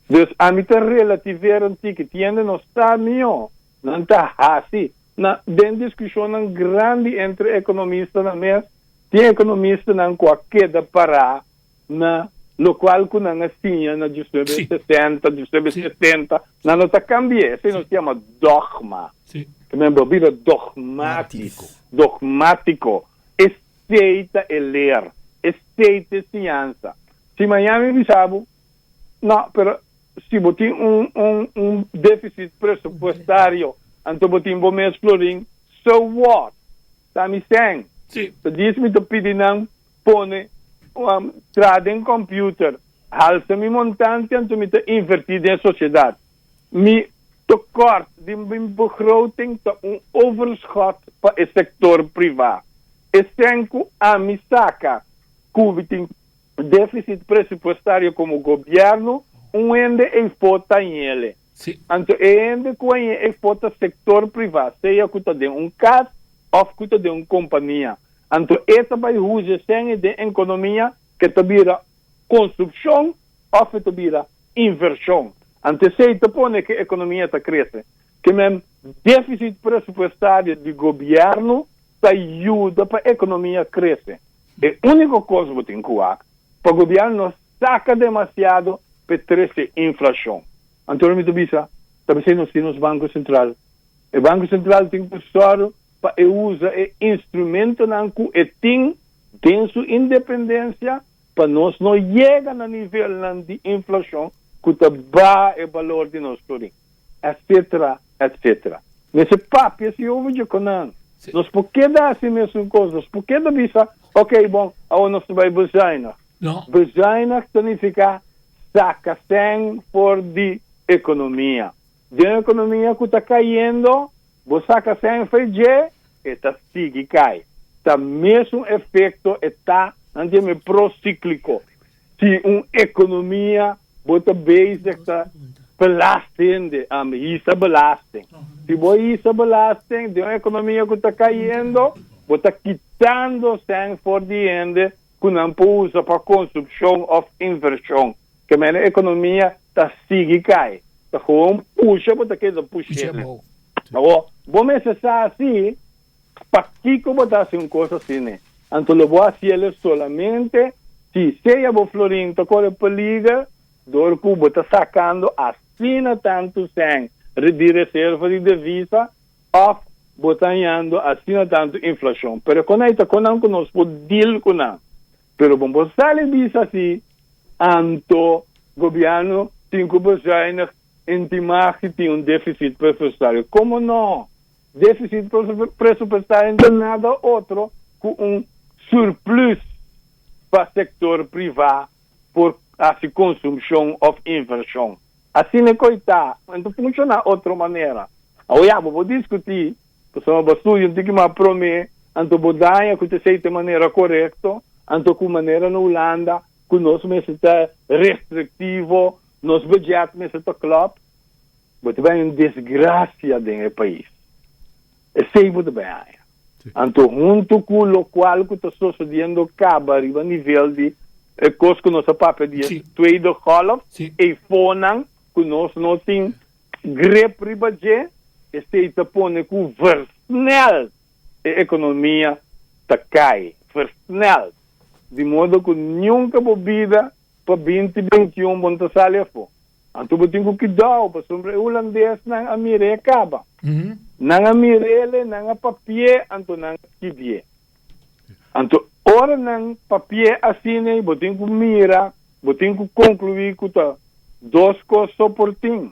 Dus ami ta relativera un tiki, tiende no sa mihó, nan ta hasi. Na den diskushonnan grandi entre ekonomistanan mes, tin ekonomistanan ku a keda pará na lokual ku nan a siña na diesnuebe sesenta, diesnuebe setenta, nan no ta kambi'é. Esei nos yama dogma. Ke men bo bira dogmátiko, dogmátiko. Esei ta e leer, esei ta e siñansa. Si mañana mi bisa bo, No, pero si bo tin un un un deficit presupuestario, anto bo tin bo mes florin, so what? Ta mi sèn. Ta dies mi ta pidi nan pone um, traha den computer, halsa mi montante anto mi ta inverti den sociedad. Mi tekort di mi begroting ta un overschot pa e sector priva. E sèn ku ami saka ku mi tin Deficit presupuestario como gobierno, un hende ey fo ta ñele. Anto e hende cu a ñe ey fo ta sector priva, sea cu ta den un cas of cu ta den un compania. Anto e ta bay huze cen e den enconomia ke ta bira construccion of e ta bira inversion. Anto esey ta pone ke economia ta crece. Ke men deficit presupuestario di gobierno ta yuda pa economia crece. E úniko kos bo tin ku wak pa gobièrnu no saka demasiado p'e trese inflashon. Anto mi ta bisa, ta p'esei nos tin nos Banko Sentral. E Banko Sentral tin ku sòru pa e usa e instrumentonan ku e tin den su independensia pa nos no yega na nivelnan di inflashon ku ta baha e balor di nos florin. Etcetera, etcetera. Mester papia si over dje con nan. Nos por keda haci mesun cos. Nos por keda bisa, ok, bon, awor nos ta bay bezuinig. No. Bezuinig ta nifica saca cen for di economia. Den economia cu ta cayendo, bo saca cen for dje, e ta sigui cay. Ta mesun efecto e ta, nan tin me prociclico. Si un economia bo ta bezig ta belast hende, hisa belasting. Si bo hisa belasting den un economia cu ta cayendo, bo ta kitando cen for di hende cu nan por usa pa consumpcion of inversion. Ke mene economia ta sigui cay. Ta gewoon pusha bo ta keda pusha. Awor, bo mester sa si Pakiko bo ta hasi un kos asina? Anto lo bo hasi el solamente si sea bo florin ta kore peliger dor ku bo ta sakando asina tantu sèn di reserva di devisa òf bo ta hañando asina tantu inflashon. Pero kon ei ta konnan ku nos por deal ku nan. Pero bo por sali bisa si anto gobièrnu tin ku bezuinig en tin mag si tin un deficit presupuestario. Komo no? Deficit presupuestario no ta nada otro ku un surplus pa sektor privá por hasi konsumshon òf invershon. Asina e koi ta, no ta funshoná otro manera. Awor ya bo por diskutí, pasobra bo studia un tiki mas promé, anto bo daña ku ta esei ta e manera korekto, anto ku manera na Hulanda ku nos mester ta restriktivo, nos budget mester ta klòp, bo ta bai un desgrasia den e pais. Esei bo ta bai haña. Anto huntu ku lokual ku ta sosodiendo kaba riba nivel di e kos ku nos a papia di e tweede golf, e fonan ku nos no tin grip riba dje, esei ta pone ku versnel e ekonomia ta kai, versnel. Di modo ku nunka bo bida pa binti 21 bo no ta sali afó. Anto bo tin ku kidao, pasobra e hulandesnan a mir'é kaba. Nan a mir'é, nan a papi'é, anto nan a skibié. Anto ora nan papi'é asina, bo tin ku mira, bo tin ku konkluí ku ta dos kos so por tin.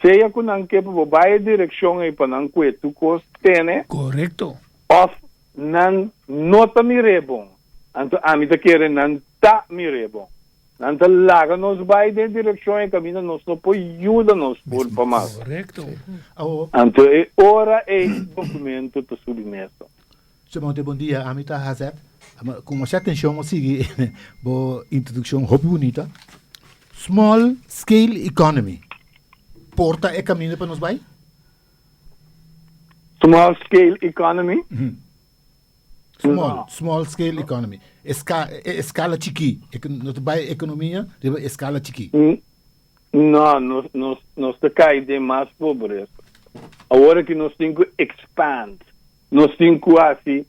Sea ku nan ke pa bo bai e direkshon ei pa nan kue tur kos tene. Korekto. Òf nan no ta mir'é bon. Anto ami ta kere nan ta mir'é bon. Nan ta laga nos bai den direkshon e kaminda nos no por yuda nos kurpa mas. Korekto. Anto e ora ei dokumento ta subi mesa. Señor Monte, bon dia. Ami ta Hazet. Ku masha atenshon a sigui bo introdukshon hopi bunita. Small scale economy por ta e kaminda pa nos bai? Small scale economy? Small, small scale economy. Eska, e eskala chikí. No ta bai ekonomia riba eskala chikí. No, nos, nos, nos ta kai den mas pobresa. Awor aki nos tin ku expand. Nos tin ku hasi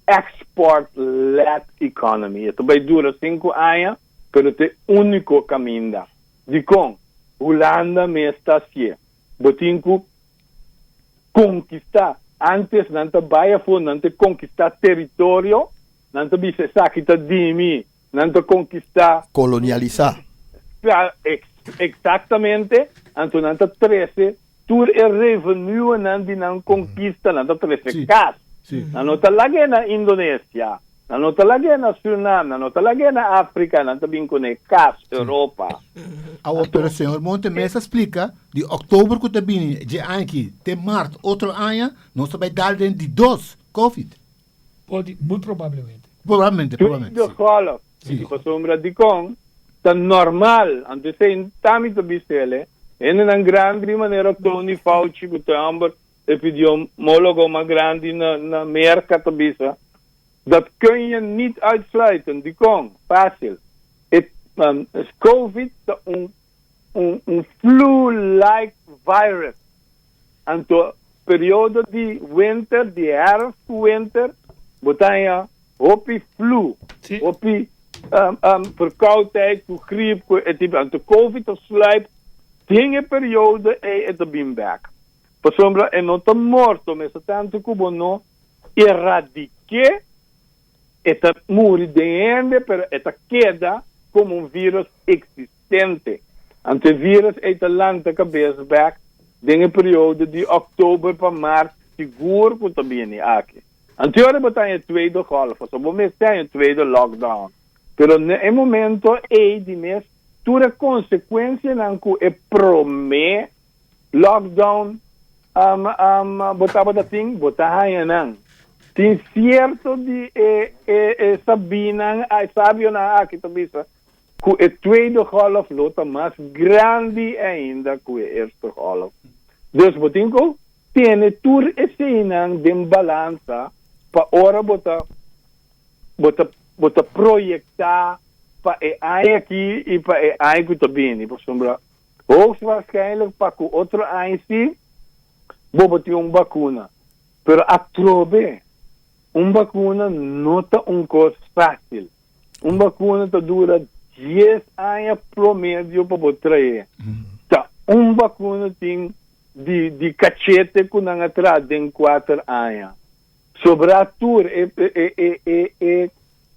export-led economy. E ta bai dura sinku aña, pero ta e úniko kaminda. Dikon? Hulanda mes ta hasié. Bo tin ku konkistá. Ántes nan ta bai afó, nan ta konkistá teritorio, nan ta bisa esaki ta di mi, nan ta konkistá. Kolonialisá. Eksaktamente, anto nan ta trese tur e revenuenan di nan konkista, nan ta trese kas. Nan no ta lag'é na Indonesia, Nan no ta lag'é na Surinam, nan no ta lag'é na Afrika, nan ta bin kuné kas Europa. Awor, pero señor Monte mes a splika di oktober ku ta bini dje aña aki te mart otro aña nos ta bai dal den di dos covid. Podi, muy probablemente. Probablemente, probablemente, Tweede si. golf, Si. pasobra dikon ta normal, anto esei ta mi ta bisa el, hendenan grandi di manera Tony Fauci ku ta hòmber Epidemiólogo mas grandi na na Merka ta bisa, Dat kun je niet uitsluiten. Dikon? Fásil. E Covid ta un un un flu-like virus. Anto periodo di winter, di herfst ku winter, bo ta haña hopi flu, hopi verkoudheid ku griep ku e tipo. Anto Covid ta sluip den e periodo ei e ta bin bèk. Pasobra e no ta morto, mester tantu ku bo no eradik'é, e ta muri den hende, pero e ta keda komo un vírus eksistente. Anto e vírus ei ta lanta kabes bèk den e periodo di òktober pa mart, sigur ku ta bini aki. Anto ora bo ta haña e tweede golf, pasobra bo mester haña e tweede lockdown. Pero na e momento ei di mes tur e konsekuensianan ku e promé Lockdown bo tabata tin, bo ta haña nan. Tin sierto di e e sabinan, e sabionan aki ta bisa ku e tweede golf lo ta mas grandi ainda ku e eerste golf. Dus bo tin ku tene tur eseinan den balansa pa ora bo ta bo ta bo ta proyektá pa e aña aki i pa e aña ku ta bini. Pasobra Hoogstwaarschijnlijk pa ku otro aña si bo bo tin un bakuna. Pero atrobe, un bakuna no ta un kos fásil. Un bakuna ta dura dies aña promedio pa bo trae. Ta un bakuna tin di di kachete ku nan a traha den kuater aña. Sobrá tur e e e e e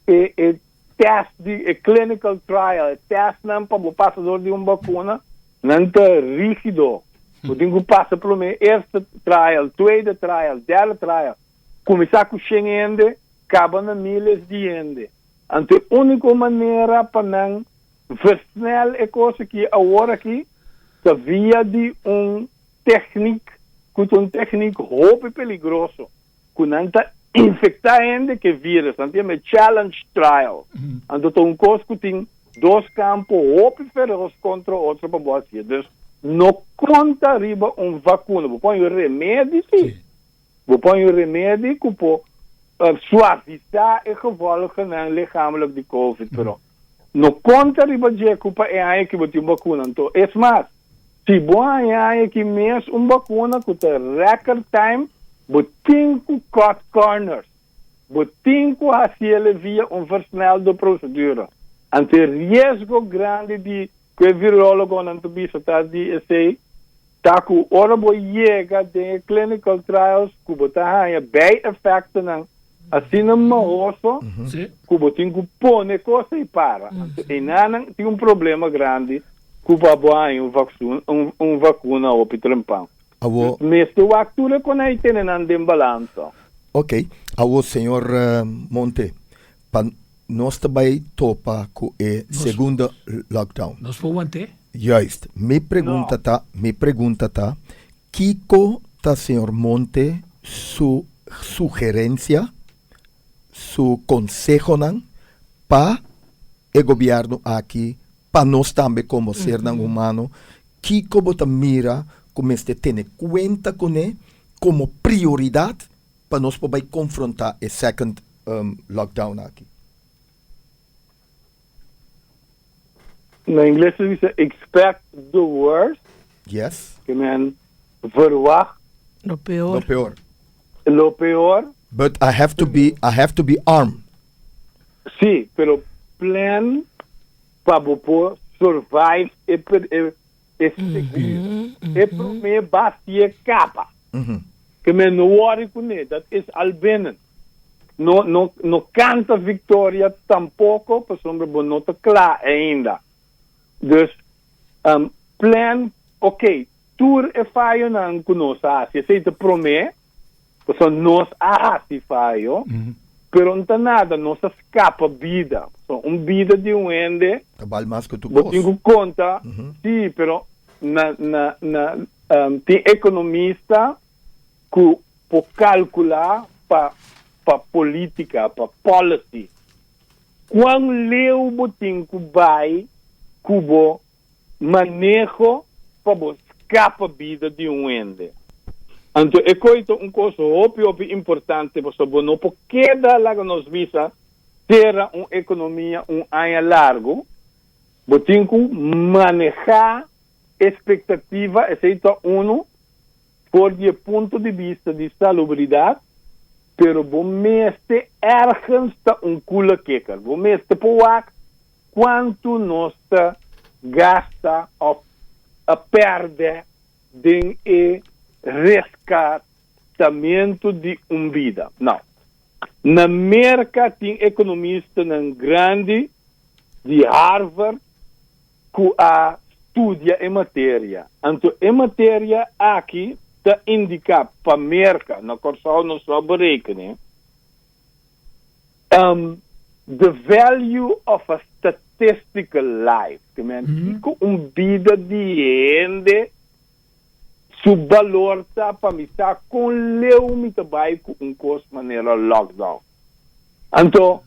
e e. test di e clinical trial, e testnan pa bo pasa door di un vacuna, nan ta rigido. Bo tin ku pasa promé eerste trial, tweede trial, derde trial. Kuminsá ku shen hende, kaba na miles di hende. Anto e úniko manera pa nan versnel e kos aki awor aki ta via di un techniek ku ta un techniek hopi peligroso ku nan ta infecta hende ku e virus. Nan ta yama e challenge trial. Anto ta un kos ku tin dos kampo hopi feroz kontra otro pa bo hasié. Dus no konta riba un vakuna. Bo por haña un remedi si. Bo por haña un remedi ku por suavisá e gevolgennan lichamelijk di covid, pero no konta riba dje ku pa e aña aki bo tin un bakuna. Anto es mas, si bo haña aña aki mes un bakuna ku ta record time, bo tin ku cut corners, bo tin ku hasiele via un versnelde procedure. Anto e riesgo grandi di ku e virologonan ta bisa ta di esei ta ku ora bo yega den e clinical trials ku bo ta haña bijeffectennan asina mahoso ku bo tin ku pone kos ei para. Anto einanan tin un problema grandi ku pa bo haña un vaksun un vakuna hopi trempan. Awo. Mester wak tur e konai tene nan den balansa. Ok, awo señor Monte, pa nos ta bai topa ku e segundo lockdown. Nos por want'é? Juist. Mi pregunta ta, mi pregunta ta, kiko ta señor Monte su sugerencia, su consehonan pa e gobierno aki, pa nos tambe como sernan humano, kiko bo ta mira ku mester tene kuenta kuné como prioridad pa nos por bai konfrontá e second lockdown aki? Na ingles ta bisa expect the worst. Yes. Ke men verwacht. Lo peor. Lo peor. Lo peor. But I have to be, I have to be armed. Sí, pero plan pa bo por survive e e e segundo, e promé basie kaba. Ke men no worry kuné, dat is al binnen. No, no, no kanta viktoria tampoko, pasobra bo no ta kla ainda. Dus, plan, ok, tur e fayonan ku nos a hasi, esei ta promé, pasobra nos a hasi fayo, pero no ta nada, nos a skapa bida. Pasobra un bida di un hende, Ta bal mas ku tur bo kos. tin ku konta, sí, pero na, na, na, tin ekonomista ku por kalkulá pa pa polítika, pa policy, kuan leu bo tin ku bai ku bo maneho pa bo skapa bida di un hende. Anto e koi ta un kos hopi hopi importante pasobra bo no por keda laga nos bisa sera un ekonomia un aña largu, bo tin ku manehá espektativa, esei ta unu, for di e punto di bista di salubridat, pero bo mester ergens ta un kula kikker. Bo mester por wak kuantu nos ta gasta òf a pèrdè den e reskatamentu di un bida. Nau, na Merka tin ekonomistanan grandi di Harvard ku a studia e materia. Anto e materia aki ta indiká pa Merka, na Kòrsou nos no a berekené, the value of a statistical life, ke men kiko un bida di hende su balor ta pa mi sa kon leu mi ta bai ku un kos manera lockdown. Anto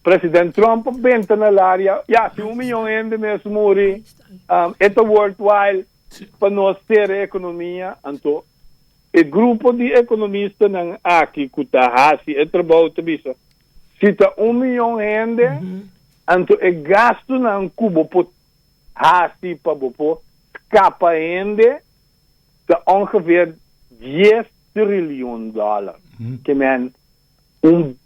President Trump a benta na laria, ya, si un miyon hende mes muri, e ta worthwhile pa nos sera e ekonomia. Anto e grupo di ekonomistanan aki ku ta hasi e trabou ta bisa, si ta un miyon hende, anto e gastunan ku bo por hasi pa bo por skapa hende ta ongeveer dies trilyon dòler. Ke men un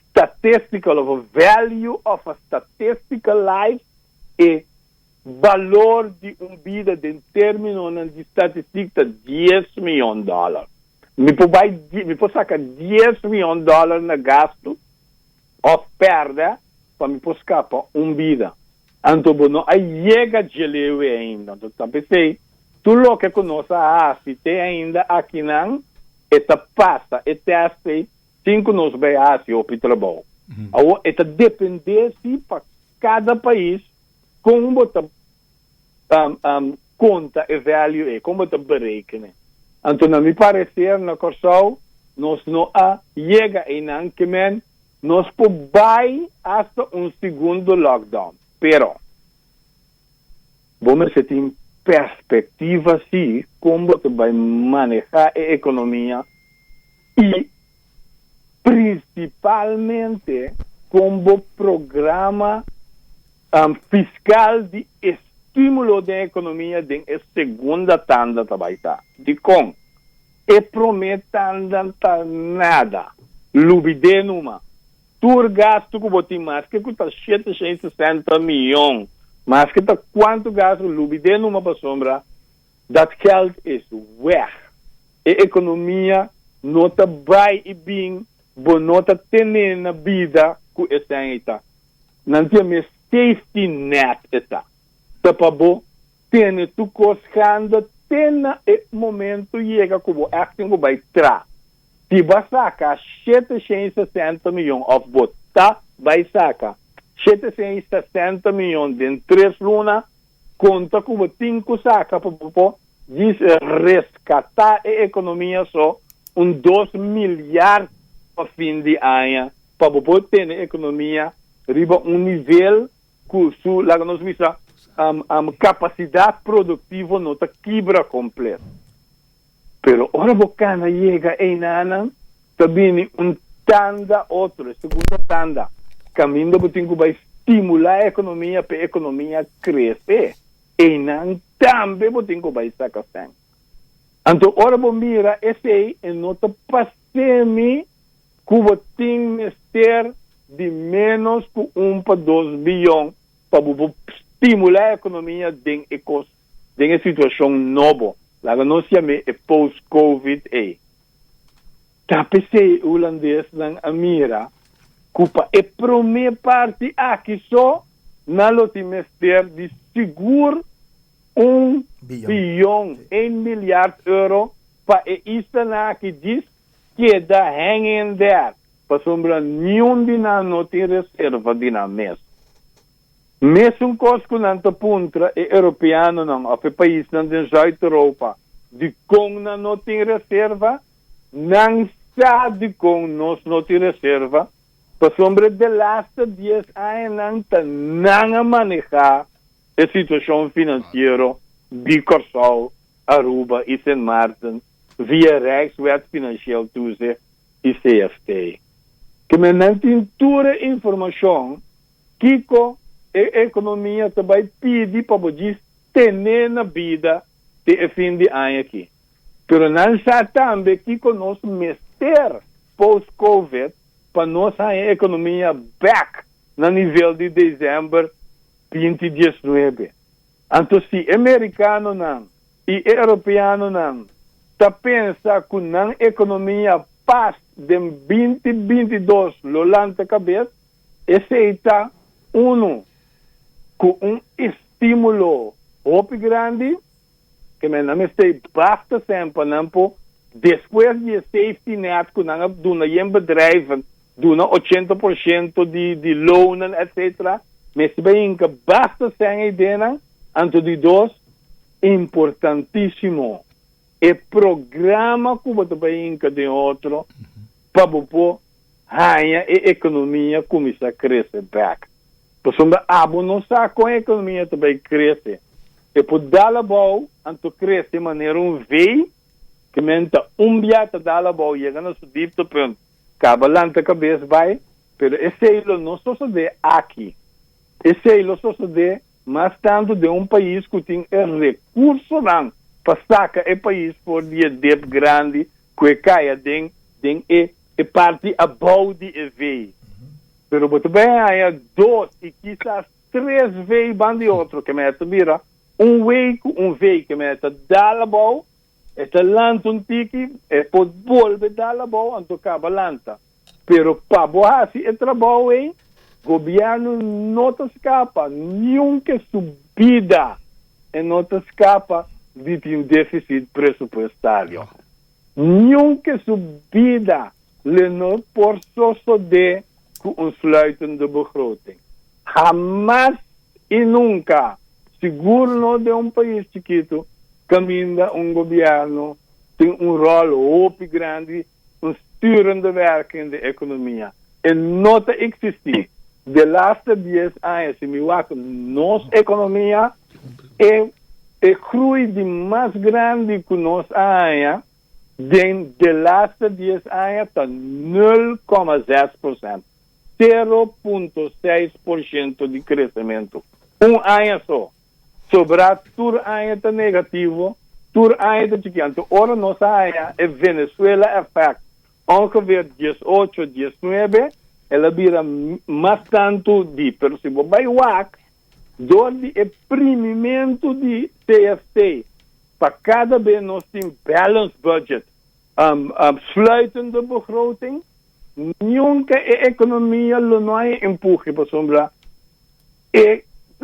statistical of a value of a statistical life e balor di un bida den terminonan di statistik ta dies miyon dòler. Mi por bai mi por saka dies miyon dòler na gastu òf pèrdè. pa mi por skapa un bida. Anto bo no a yega dje leu ainda. Anto ta p'esei tur loke ku nos a hasi te ainda akinan e ta pasa e tèst ei sin ku nos bai hasi hopi trabou. Awor e ta dependé si pa kada pais kon bo ta konta e value ei, kon bo ta berekenen. Anto na mi pareser na Kòrsou nos no a yega einan ke men nos por bai hasta un segundo lockdown. Pero bo mester tin perspektiva si kon bo ta bai maneha e ekonomia i prinsipalmente kon bo programa Fiskal di estímulo den ekonomia den e segunda tanda ta bai ta. Dikon? E promé tanda ta nada. Lubid'é numa. Tur gastu ku bo tin maske ku ta 760 mion, maske ta kuantu gastu, lubid'é numa pasobra dat geld is weg. E ekonomia no ta bai i bin, bo no ta ten'é na bida ku esei ei ta. Nan tin mes safety net e ta. Ta pa bo tene tur kos ganda te na e momento yega ku bo ègt tin ku bai tra. Si bo a saka 760 miyon òf bo ta bai saka 760 miyon den tres luna, konta ku bo tin ku saka pa bo por djis reskatá e ekonomia so un dos milyard pa fin di aña pa bo por tene ekonomia riba un nivel ku su, laga nos bisa, kapasidat produktivo no ta kibra komplet. Pero ora bo kana yega einanan, ta bini un tanda otro, e segundo tanda, kaminda bo tin ku bai stimulá e ekonomia pa e ekonomia krese. Einan tambe bo tin ku bai saka sèn. Anto ora bo mira esei, e no ta pasemi ku bo tin mester di ménos ku un pa dos biyon pa bo por stimulá ekonomia den e kos, den e situashon nobo, laga nos yam'é e post-covid ei. Ta p'esei e hulandesnan a mira ku pa e promé parti aki so nan lo tin mester di sigur un biyon, een miljard euro, pa e islanan aki djis keda hang in there, pasobra niun di nan no tin reserva di nan mes. Mesun kos ku nan ta puntra e europeanonan òf e paisnan den Zuid-Europa dikon nan no tin reserva, nan sa dikon nos no tin reserva, pasobra de laste dies añanan ta nan a manehá e situashon finansiero di Kòrsou, Aruba i Sint Maarten via Rijkswet Financieel Toezicht i CFT. Ke men nan tin tur e informashon kiko e ekonomia ta bai pidi pa bo djis tene na bida te e fin di aña aki. Pero nan sa tambe kiko nos mester post covid pa nos haña e ekonomia bek na nivel di december 2019. Anto si e merikanonan i e europeanonan ta pensa ku nan ekonomia pas den 2022 lo lanta kabes, esei ta unu ku un estímulo hopi grandi ke men nan mester basta sèn pa nan por despues di e safety net ku nan a duna yen bedrijven duna 80% di lonen etcetera mester bai hinka basta sèn ei den nan. Anto di dos, importantísimo, e programa ku bo ta bai hinka den otro pa bo por haña e ekonomia kuminsá krese bèk. Pasobra abo no sa kon e ekonomia ta bai krese. E por dal abou, anto krese manera un V, ke men ta un bia ta dal abou, yega na su dieptepunt, kaba lanta kabes bai, pero esei lo no sosodé aki. Esei lo sosodé mas tantu den un pais ku tin e rekursonan pa saka e pais for di e dep grandi ku e kai aden den e e parti abou di e V. Pero bo ta bai haña dos i kisas tres V ban di otro ke mester bira un W ku un V ke mester dal abou, e ta lanta un tiki, e por bolbe dal abou anto kaba lanta. Pero pa bo hasi e trabou ei. Gobièrnu no ta skapa, niun ke su bida e no ta skapa di tin défisit presupuestario. Niun ke su bida le no por sosodé ku un sluitende begroting. Hamas i nunka, sigur no den un pais chikitu kaminda un gobièrnu tin un ròl hopi grandi, un sturende werking den ekonomia. E no ta eksistí. De laste dies aña si mi wak nos ekonomia, e e groei di mas grandi ku nos a haña den de laste dies aña ta nul kòma zes prosènt, 0.6% di kresementu. Un aña so. Sobrá tur aña ta negativo, tur aña ta chikí. Anto ora nos a haña e Venezuela effect ongeveer 18, 19, el a bira mas tantu di. Pero si bo bai wak, dor di e primimentu di CFT, pa kada be nos tin balanced budget, sluitende begroting, nunka e ekonomia lo no haña empuhe pasobra e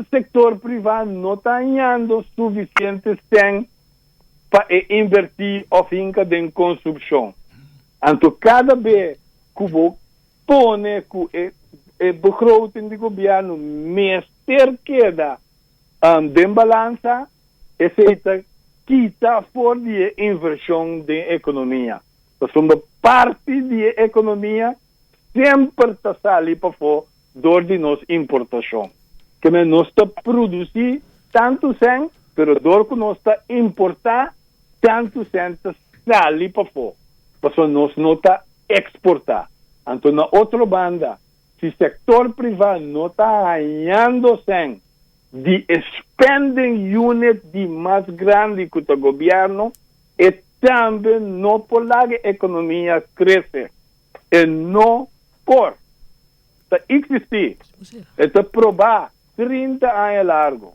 sektor privá no ta hañando sufisiente sèn pa e invertí òf hinka den konstrukshon. Anto kada be ku bo pone ku e begroting di gobièrnu mester keda den balansa, esei ta kita for di e invershon den ekonomia. Pasobra parti di e ekonomia semper ta sali pafó dor di nos importashon. Keme nos ta produsí tantu sèn, pero dor ku nos ta importá, tantu sèn ta sali pafó, pasobra nos no ta eksportá. Anto na otro banda, si sektor privá no ta hañando sèn di e spending unit di mas grandi ku ta gobièrnu, e tambe no por laga e ekonomia krese. E no por. Ta eksistí. E ta probá 30 aña largu.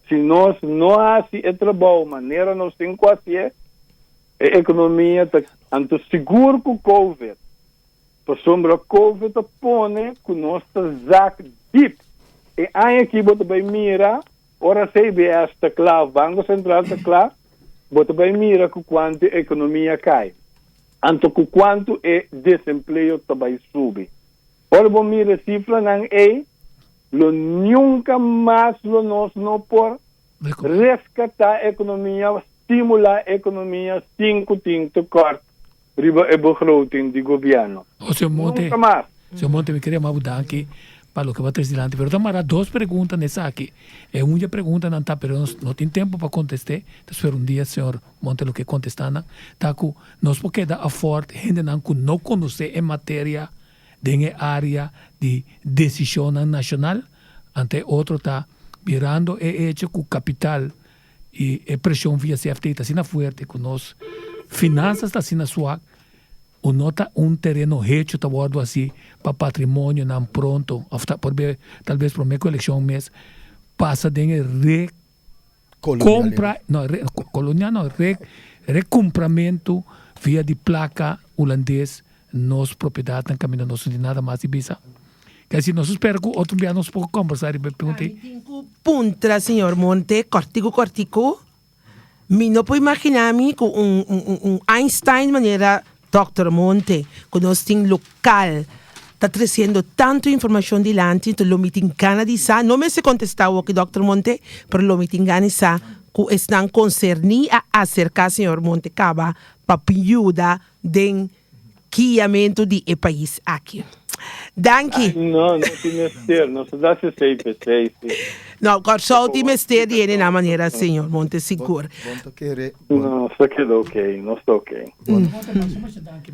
Si nos no hasi e trabou manera nos tin ku hasié, e ekonomia ta anto sigur ku Covid. Pasobra Covid ta pone ku nos ta zak dip. E aña aki bo ta bai mira ora CBS ta kla of Banko Sentral ta kla, bo ta bai mira ku kuantu e ekonomia kai. Anto ku kuantu e desempleo ta bai subi. Ora bo mira e sifranan ei, lo nunka mas lo nos no por reskatá ekonomia, stimulá ekonomia sin ku tin tekort riba e begroting di gobièrnu. José Monte, Nunka mas. Señor Monte, mi queria yama bo danki pa loke bo a trece dilanti, pero ta mara dos pregunta na esaki. E un dje preguntanan ta, pero nos no tin tempo pa contest'é, ta spera un dia señor Monte lo ke contesta nan, ta cu nos por keda afford hendenan cu no conoce e materia den e area di decisionnan nacional, ante e otro ta mirando e hecho cu capital y e presion via CFT ta asina fuerte cu nos finanzas ta asina swak, o no ta un tereno hecho ta wordo haci pa patrimonionan pronto of ta por be talbes prome cu eleccion mes pasa den e re compra no re colonial no re recumpramento via di placa hulandes nos propiedadnan caminda nos no tin nada mas di bisa. Ke si nos spera ku otro bia nos por kombersá riba e punto ei. Mi tin ku puntra señor Monte kòrtiku kòrtiku, mi no por imaginá mi ku un un Einstein manera Dòkter Monte ku nos tin lokal ta tresiendo tantu informashon dilanti enton lo mi tin gana di sa, no mester kontestá awoki Dòkter Monte, pero lo mi tin gana di sa ku esnan konserní a aserká señor Monte kaba pa yuda den guiamentu di e pais aki. Danki. No, no tin mester. Nos ta da sesei p'esei, si. No, Kòrsou tin mester di hende na manera señor Monte sigur. Bon ta kere. Nos ta keda oké, nos ta oké.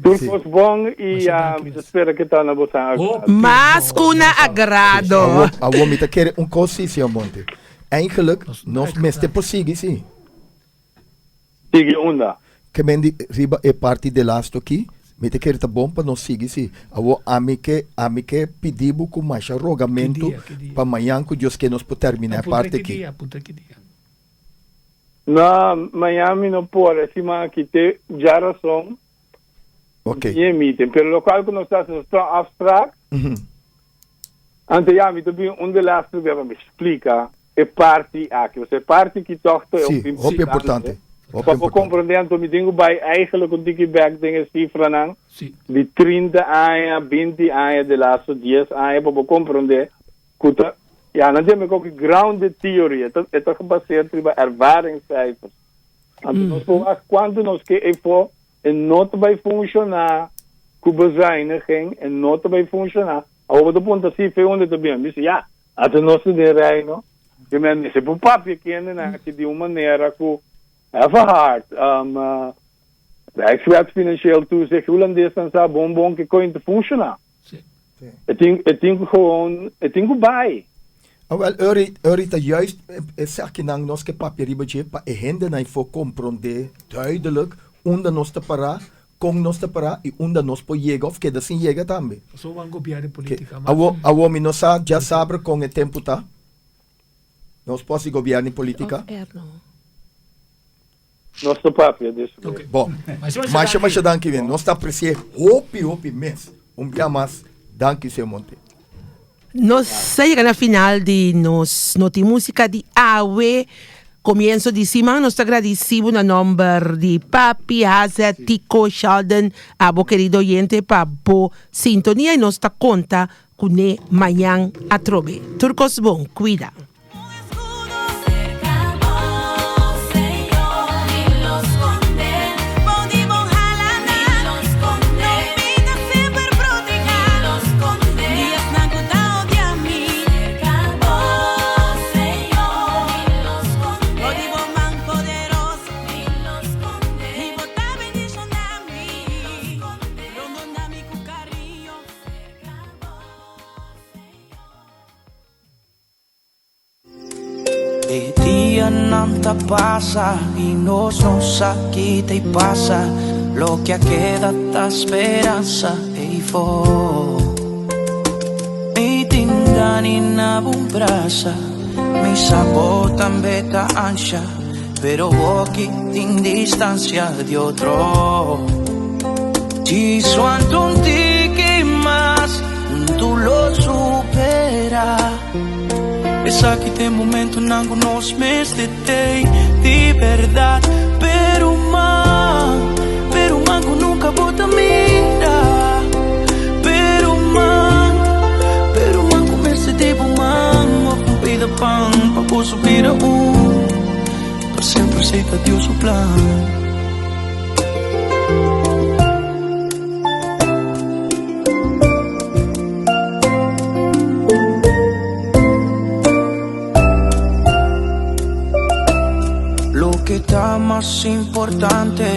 Tur kos bon i mi ta spera ke ta na bosan agrado. Mas ku na agrado. Awor mi ta kere un kos si, señor Monte. Eigenlijk nos mester por sigui, si. Sigui unda? Ke men di riba e parti delasto aki, mi ta kere ta bon pa nos sigui si. Awor ami ke ami ke pidi bo ku masha rogamentu pa mañan ku Dios ke nos por termina e parti aki. No, mañan mi no por, e siman aki te djarason Ok. mi tin e meeting. Pero lokual ku nos ta hasi nos ta un afsprak. Anto ja, mi ta bin un de laatste bia pa mi splika e parti aki. Pasobra e parti ki tòg ta Sí, hopi importante. Hopi Pa bo importante. komprondé anto mi tin ku bai eigenlijk un tiki bèk den e sifranan Sí. di 30 aña, 20 aña, de laatste 10 aña pa bo komprondé ku ta, ja, nan tin mi grounded theory, e ta gebaseerd riba ervaringscijfers. Anto nos por wak kuantu nos ke efo e no ta bai funshoná ku bezuiniging, e no ta bai funshoná. Awor bo ta punta si fe unda ta bin. Bisa ja, anto nos ta den reino. Ke men mester por papia kende na ki di un manera ku even hard. Rijkswet Financieel Toezicht Hulandes nan sa bon bon ke kon te funshoná. Sí. E tin ku gewoon, e tin ku bai. Ah, wel, Uri, Uri, ta juist esakinan nos ke papia riba dje pa e hendenan por komprondé duidelijk unda nos ta pará, kon nos ta pará i unda nos por yega òf keda sin yega tambe. So ban gobièrnu Que, polítika. awo mi no sa, ya sabe kon e tempu ta. Nos por gobièrnu polítika. Off air, no. Nos ta papia dus. Ok. Bom, Mas mas masha masha danki ben. Nos ta apresiá hopi hopi mes. Un dia mas, danki señor Monte. Nos a yega na final di nos Noti Músika di awe. Komienso di siman, nos ta gradisido na nòmber di Papi, Hazet, Tico, Sheldon, abo kerido oyente, pa bo sintonia i nos ta konta kuné mañan atrobe. Tur kos bon, kuida. Un escudo cerca bo, Señor, mi lo sconde. Bou di bo halanan, mi lo sconde. Lo mi ta semper protehá, mi lo sconde. Di esnan ku ta odia mi, cerca bo, Señor, mi lo sconde. Bou di bo man poderoso, mi lo sconde. I bo ta bendishoná mi, mi lo sconde. Rondoná mi ku kariño, cerca bo, Señor. E dianan ta pasa i nos no sa ki ta pasa. Lo ke a keda ta speransa eifó. Mi tin gan'i na bo brasa, mi sa bo tambe ta ansha, pero aki tin distansia di otro. Djis wanta un tiki mas, tur lo superá. Esaki ta e momentonan ku nos mester tei di berdat. Pero man, pero man ku nunka bo ta mira. Pero man, pero man ku mester di bo man. Òf un pida pan pa bo bira un. Pa semper esei ta Dios su plan. Lo ke ta mas importante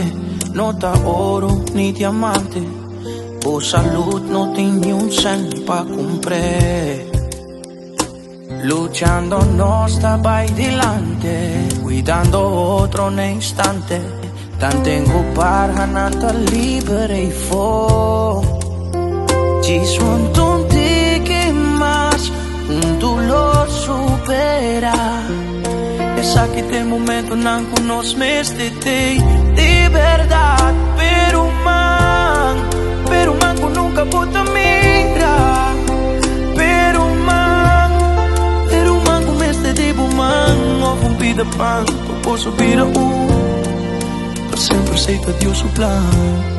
no ta oro ni diamante. Bo salú no tin ni un sènt pa kumpra. Luchando nos ta bai dilanti, kuidando otro na instante. Tanten ku parhanan ta liber eifó. Djis wanta un tiki mas, tur lo superá. Esaki ta e momentonan ku nos mester tei di berdat. Pero man, pero man ku nunka bo ta mira. Pero man, pero man ku mester di bo man. Òf un pida pan, pa bo bira un. Pa semper esei ta Dios su plan.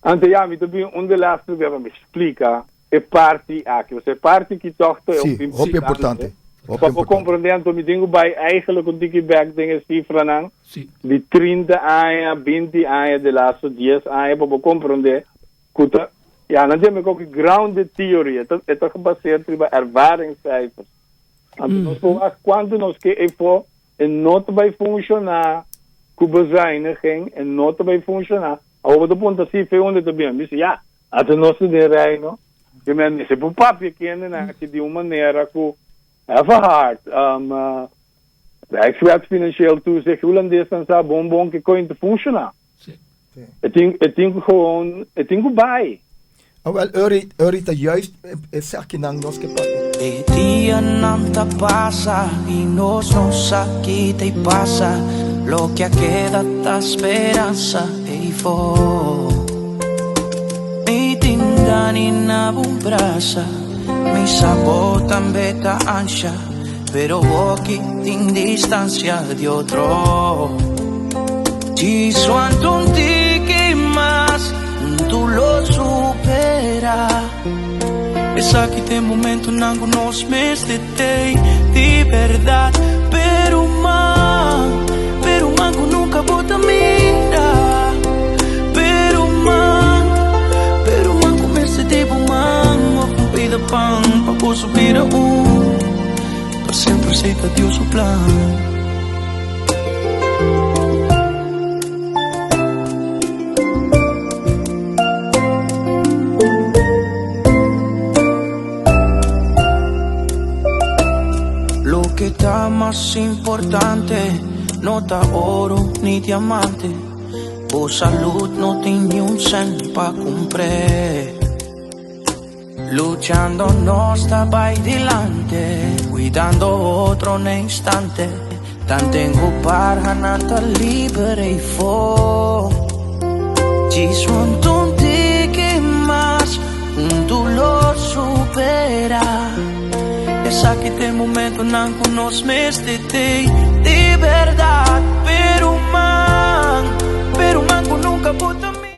Anto ja, mi ta bin un de laatste bia pa mi splika e parti aki. Pasobra e parti ki tòg ta Sí, hopi importante. Hopi Pa bo importante. komprendé anto mi tin ku bai eigenlijk un tiki bèk den e sifranan di 30 aña, 20 aña, de laatste 10 aña pa bo komprendé ku ta, ja, nan tin mi koki grounded theory, e ta e ta gebaseerd riba ervaringscijfers. Anto nos por wak kuantu nos ke efo e no ta bai funshoná ku bezuiniging, e no ta bai funshoná. Awor bo ta puntra si fe unda ta bin. Mi si ya, ata nos ta den reino. Ke men mester por papia kendenan aki di un manera ku have a heart. Um, Rijkswet Financieel Toezicht Hulandesnan sa bon bon ke koin ta funshoná. E tin, e tin ku gewoon, e tin ku bai. Awel, Uri, Uri ta juist esakinan nos ke papia. E dianan ta pasa y nos no sa ki ta pasa. Lo que a keda ta speransa eyfo. Mi tin gana na bo brasa, mi sa bo tambe ta ansha, pero aki tin distancia di otro. Djis wanta un tiki mas, tu lo supera. Esaki ta e momentonan ku nos mester tei di berdad. Pero man, pero man ku nunka bo ta mira. Pero man, pero man ku mester di bo man of un pida pan pa boso bira un. Pa semper esei ta Dios su plan. Loke ta mas importante no ta oro ni diamante. Bo salud no tin ni un cent pa cumpr'é. Luchando nos ta bai dilante, cuidando otro n'e instante. Tanten cu parhanan ta liber eyfo. Djis un un tiki mas, un dolor supera. Esaki t'e momentonan cu nos mester tei.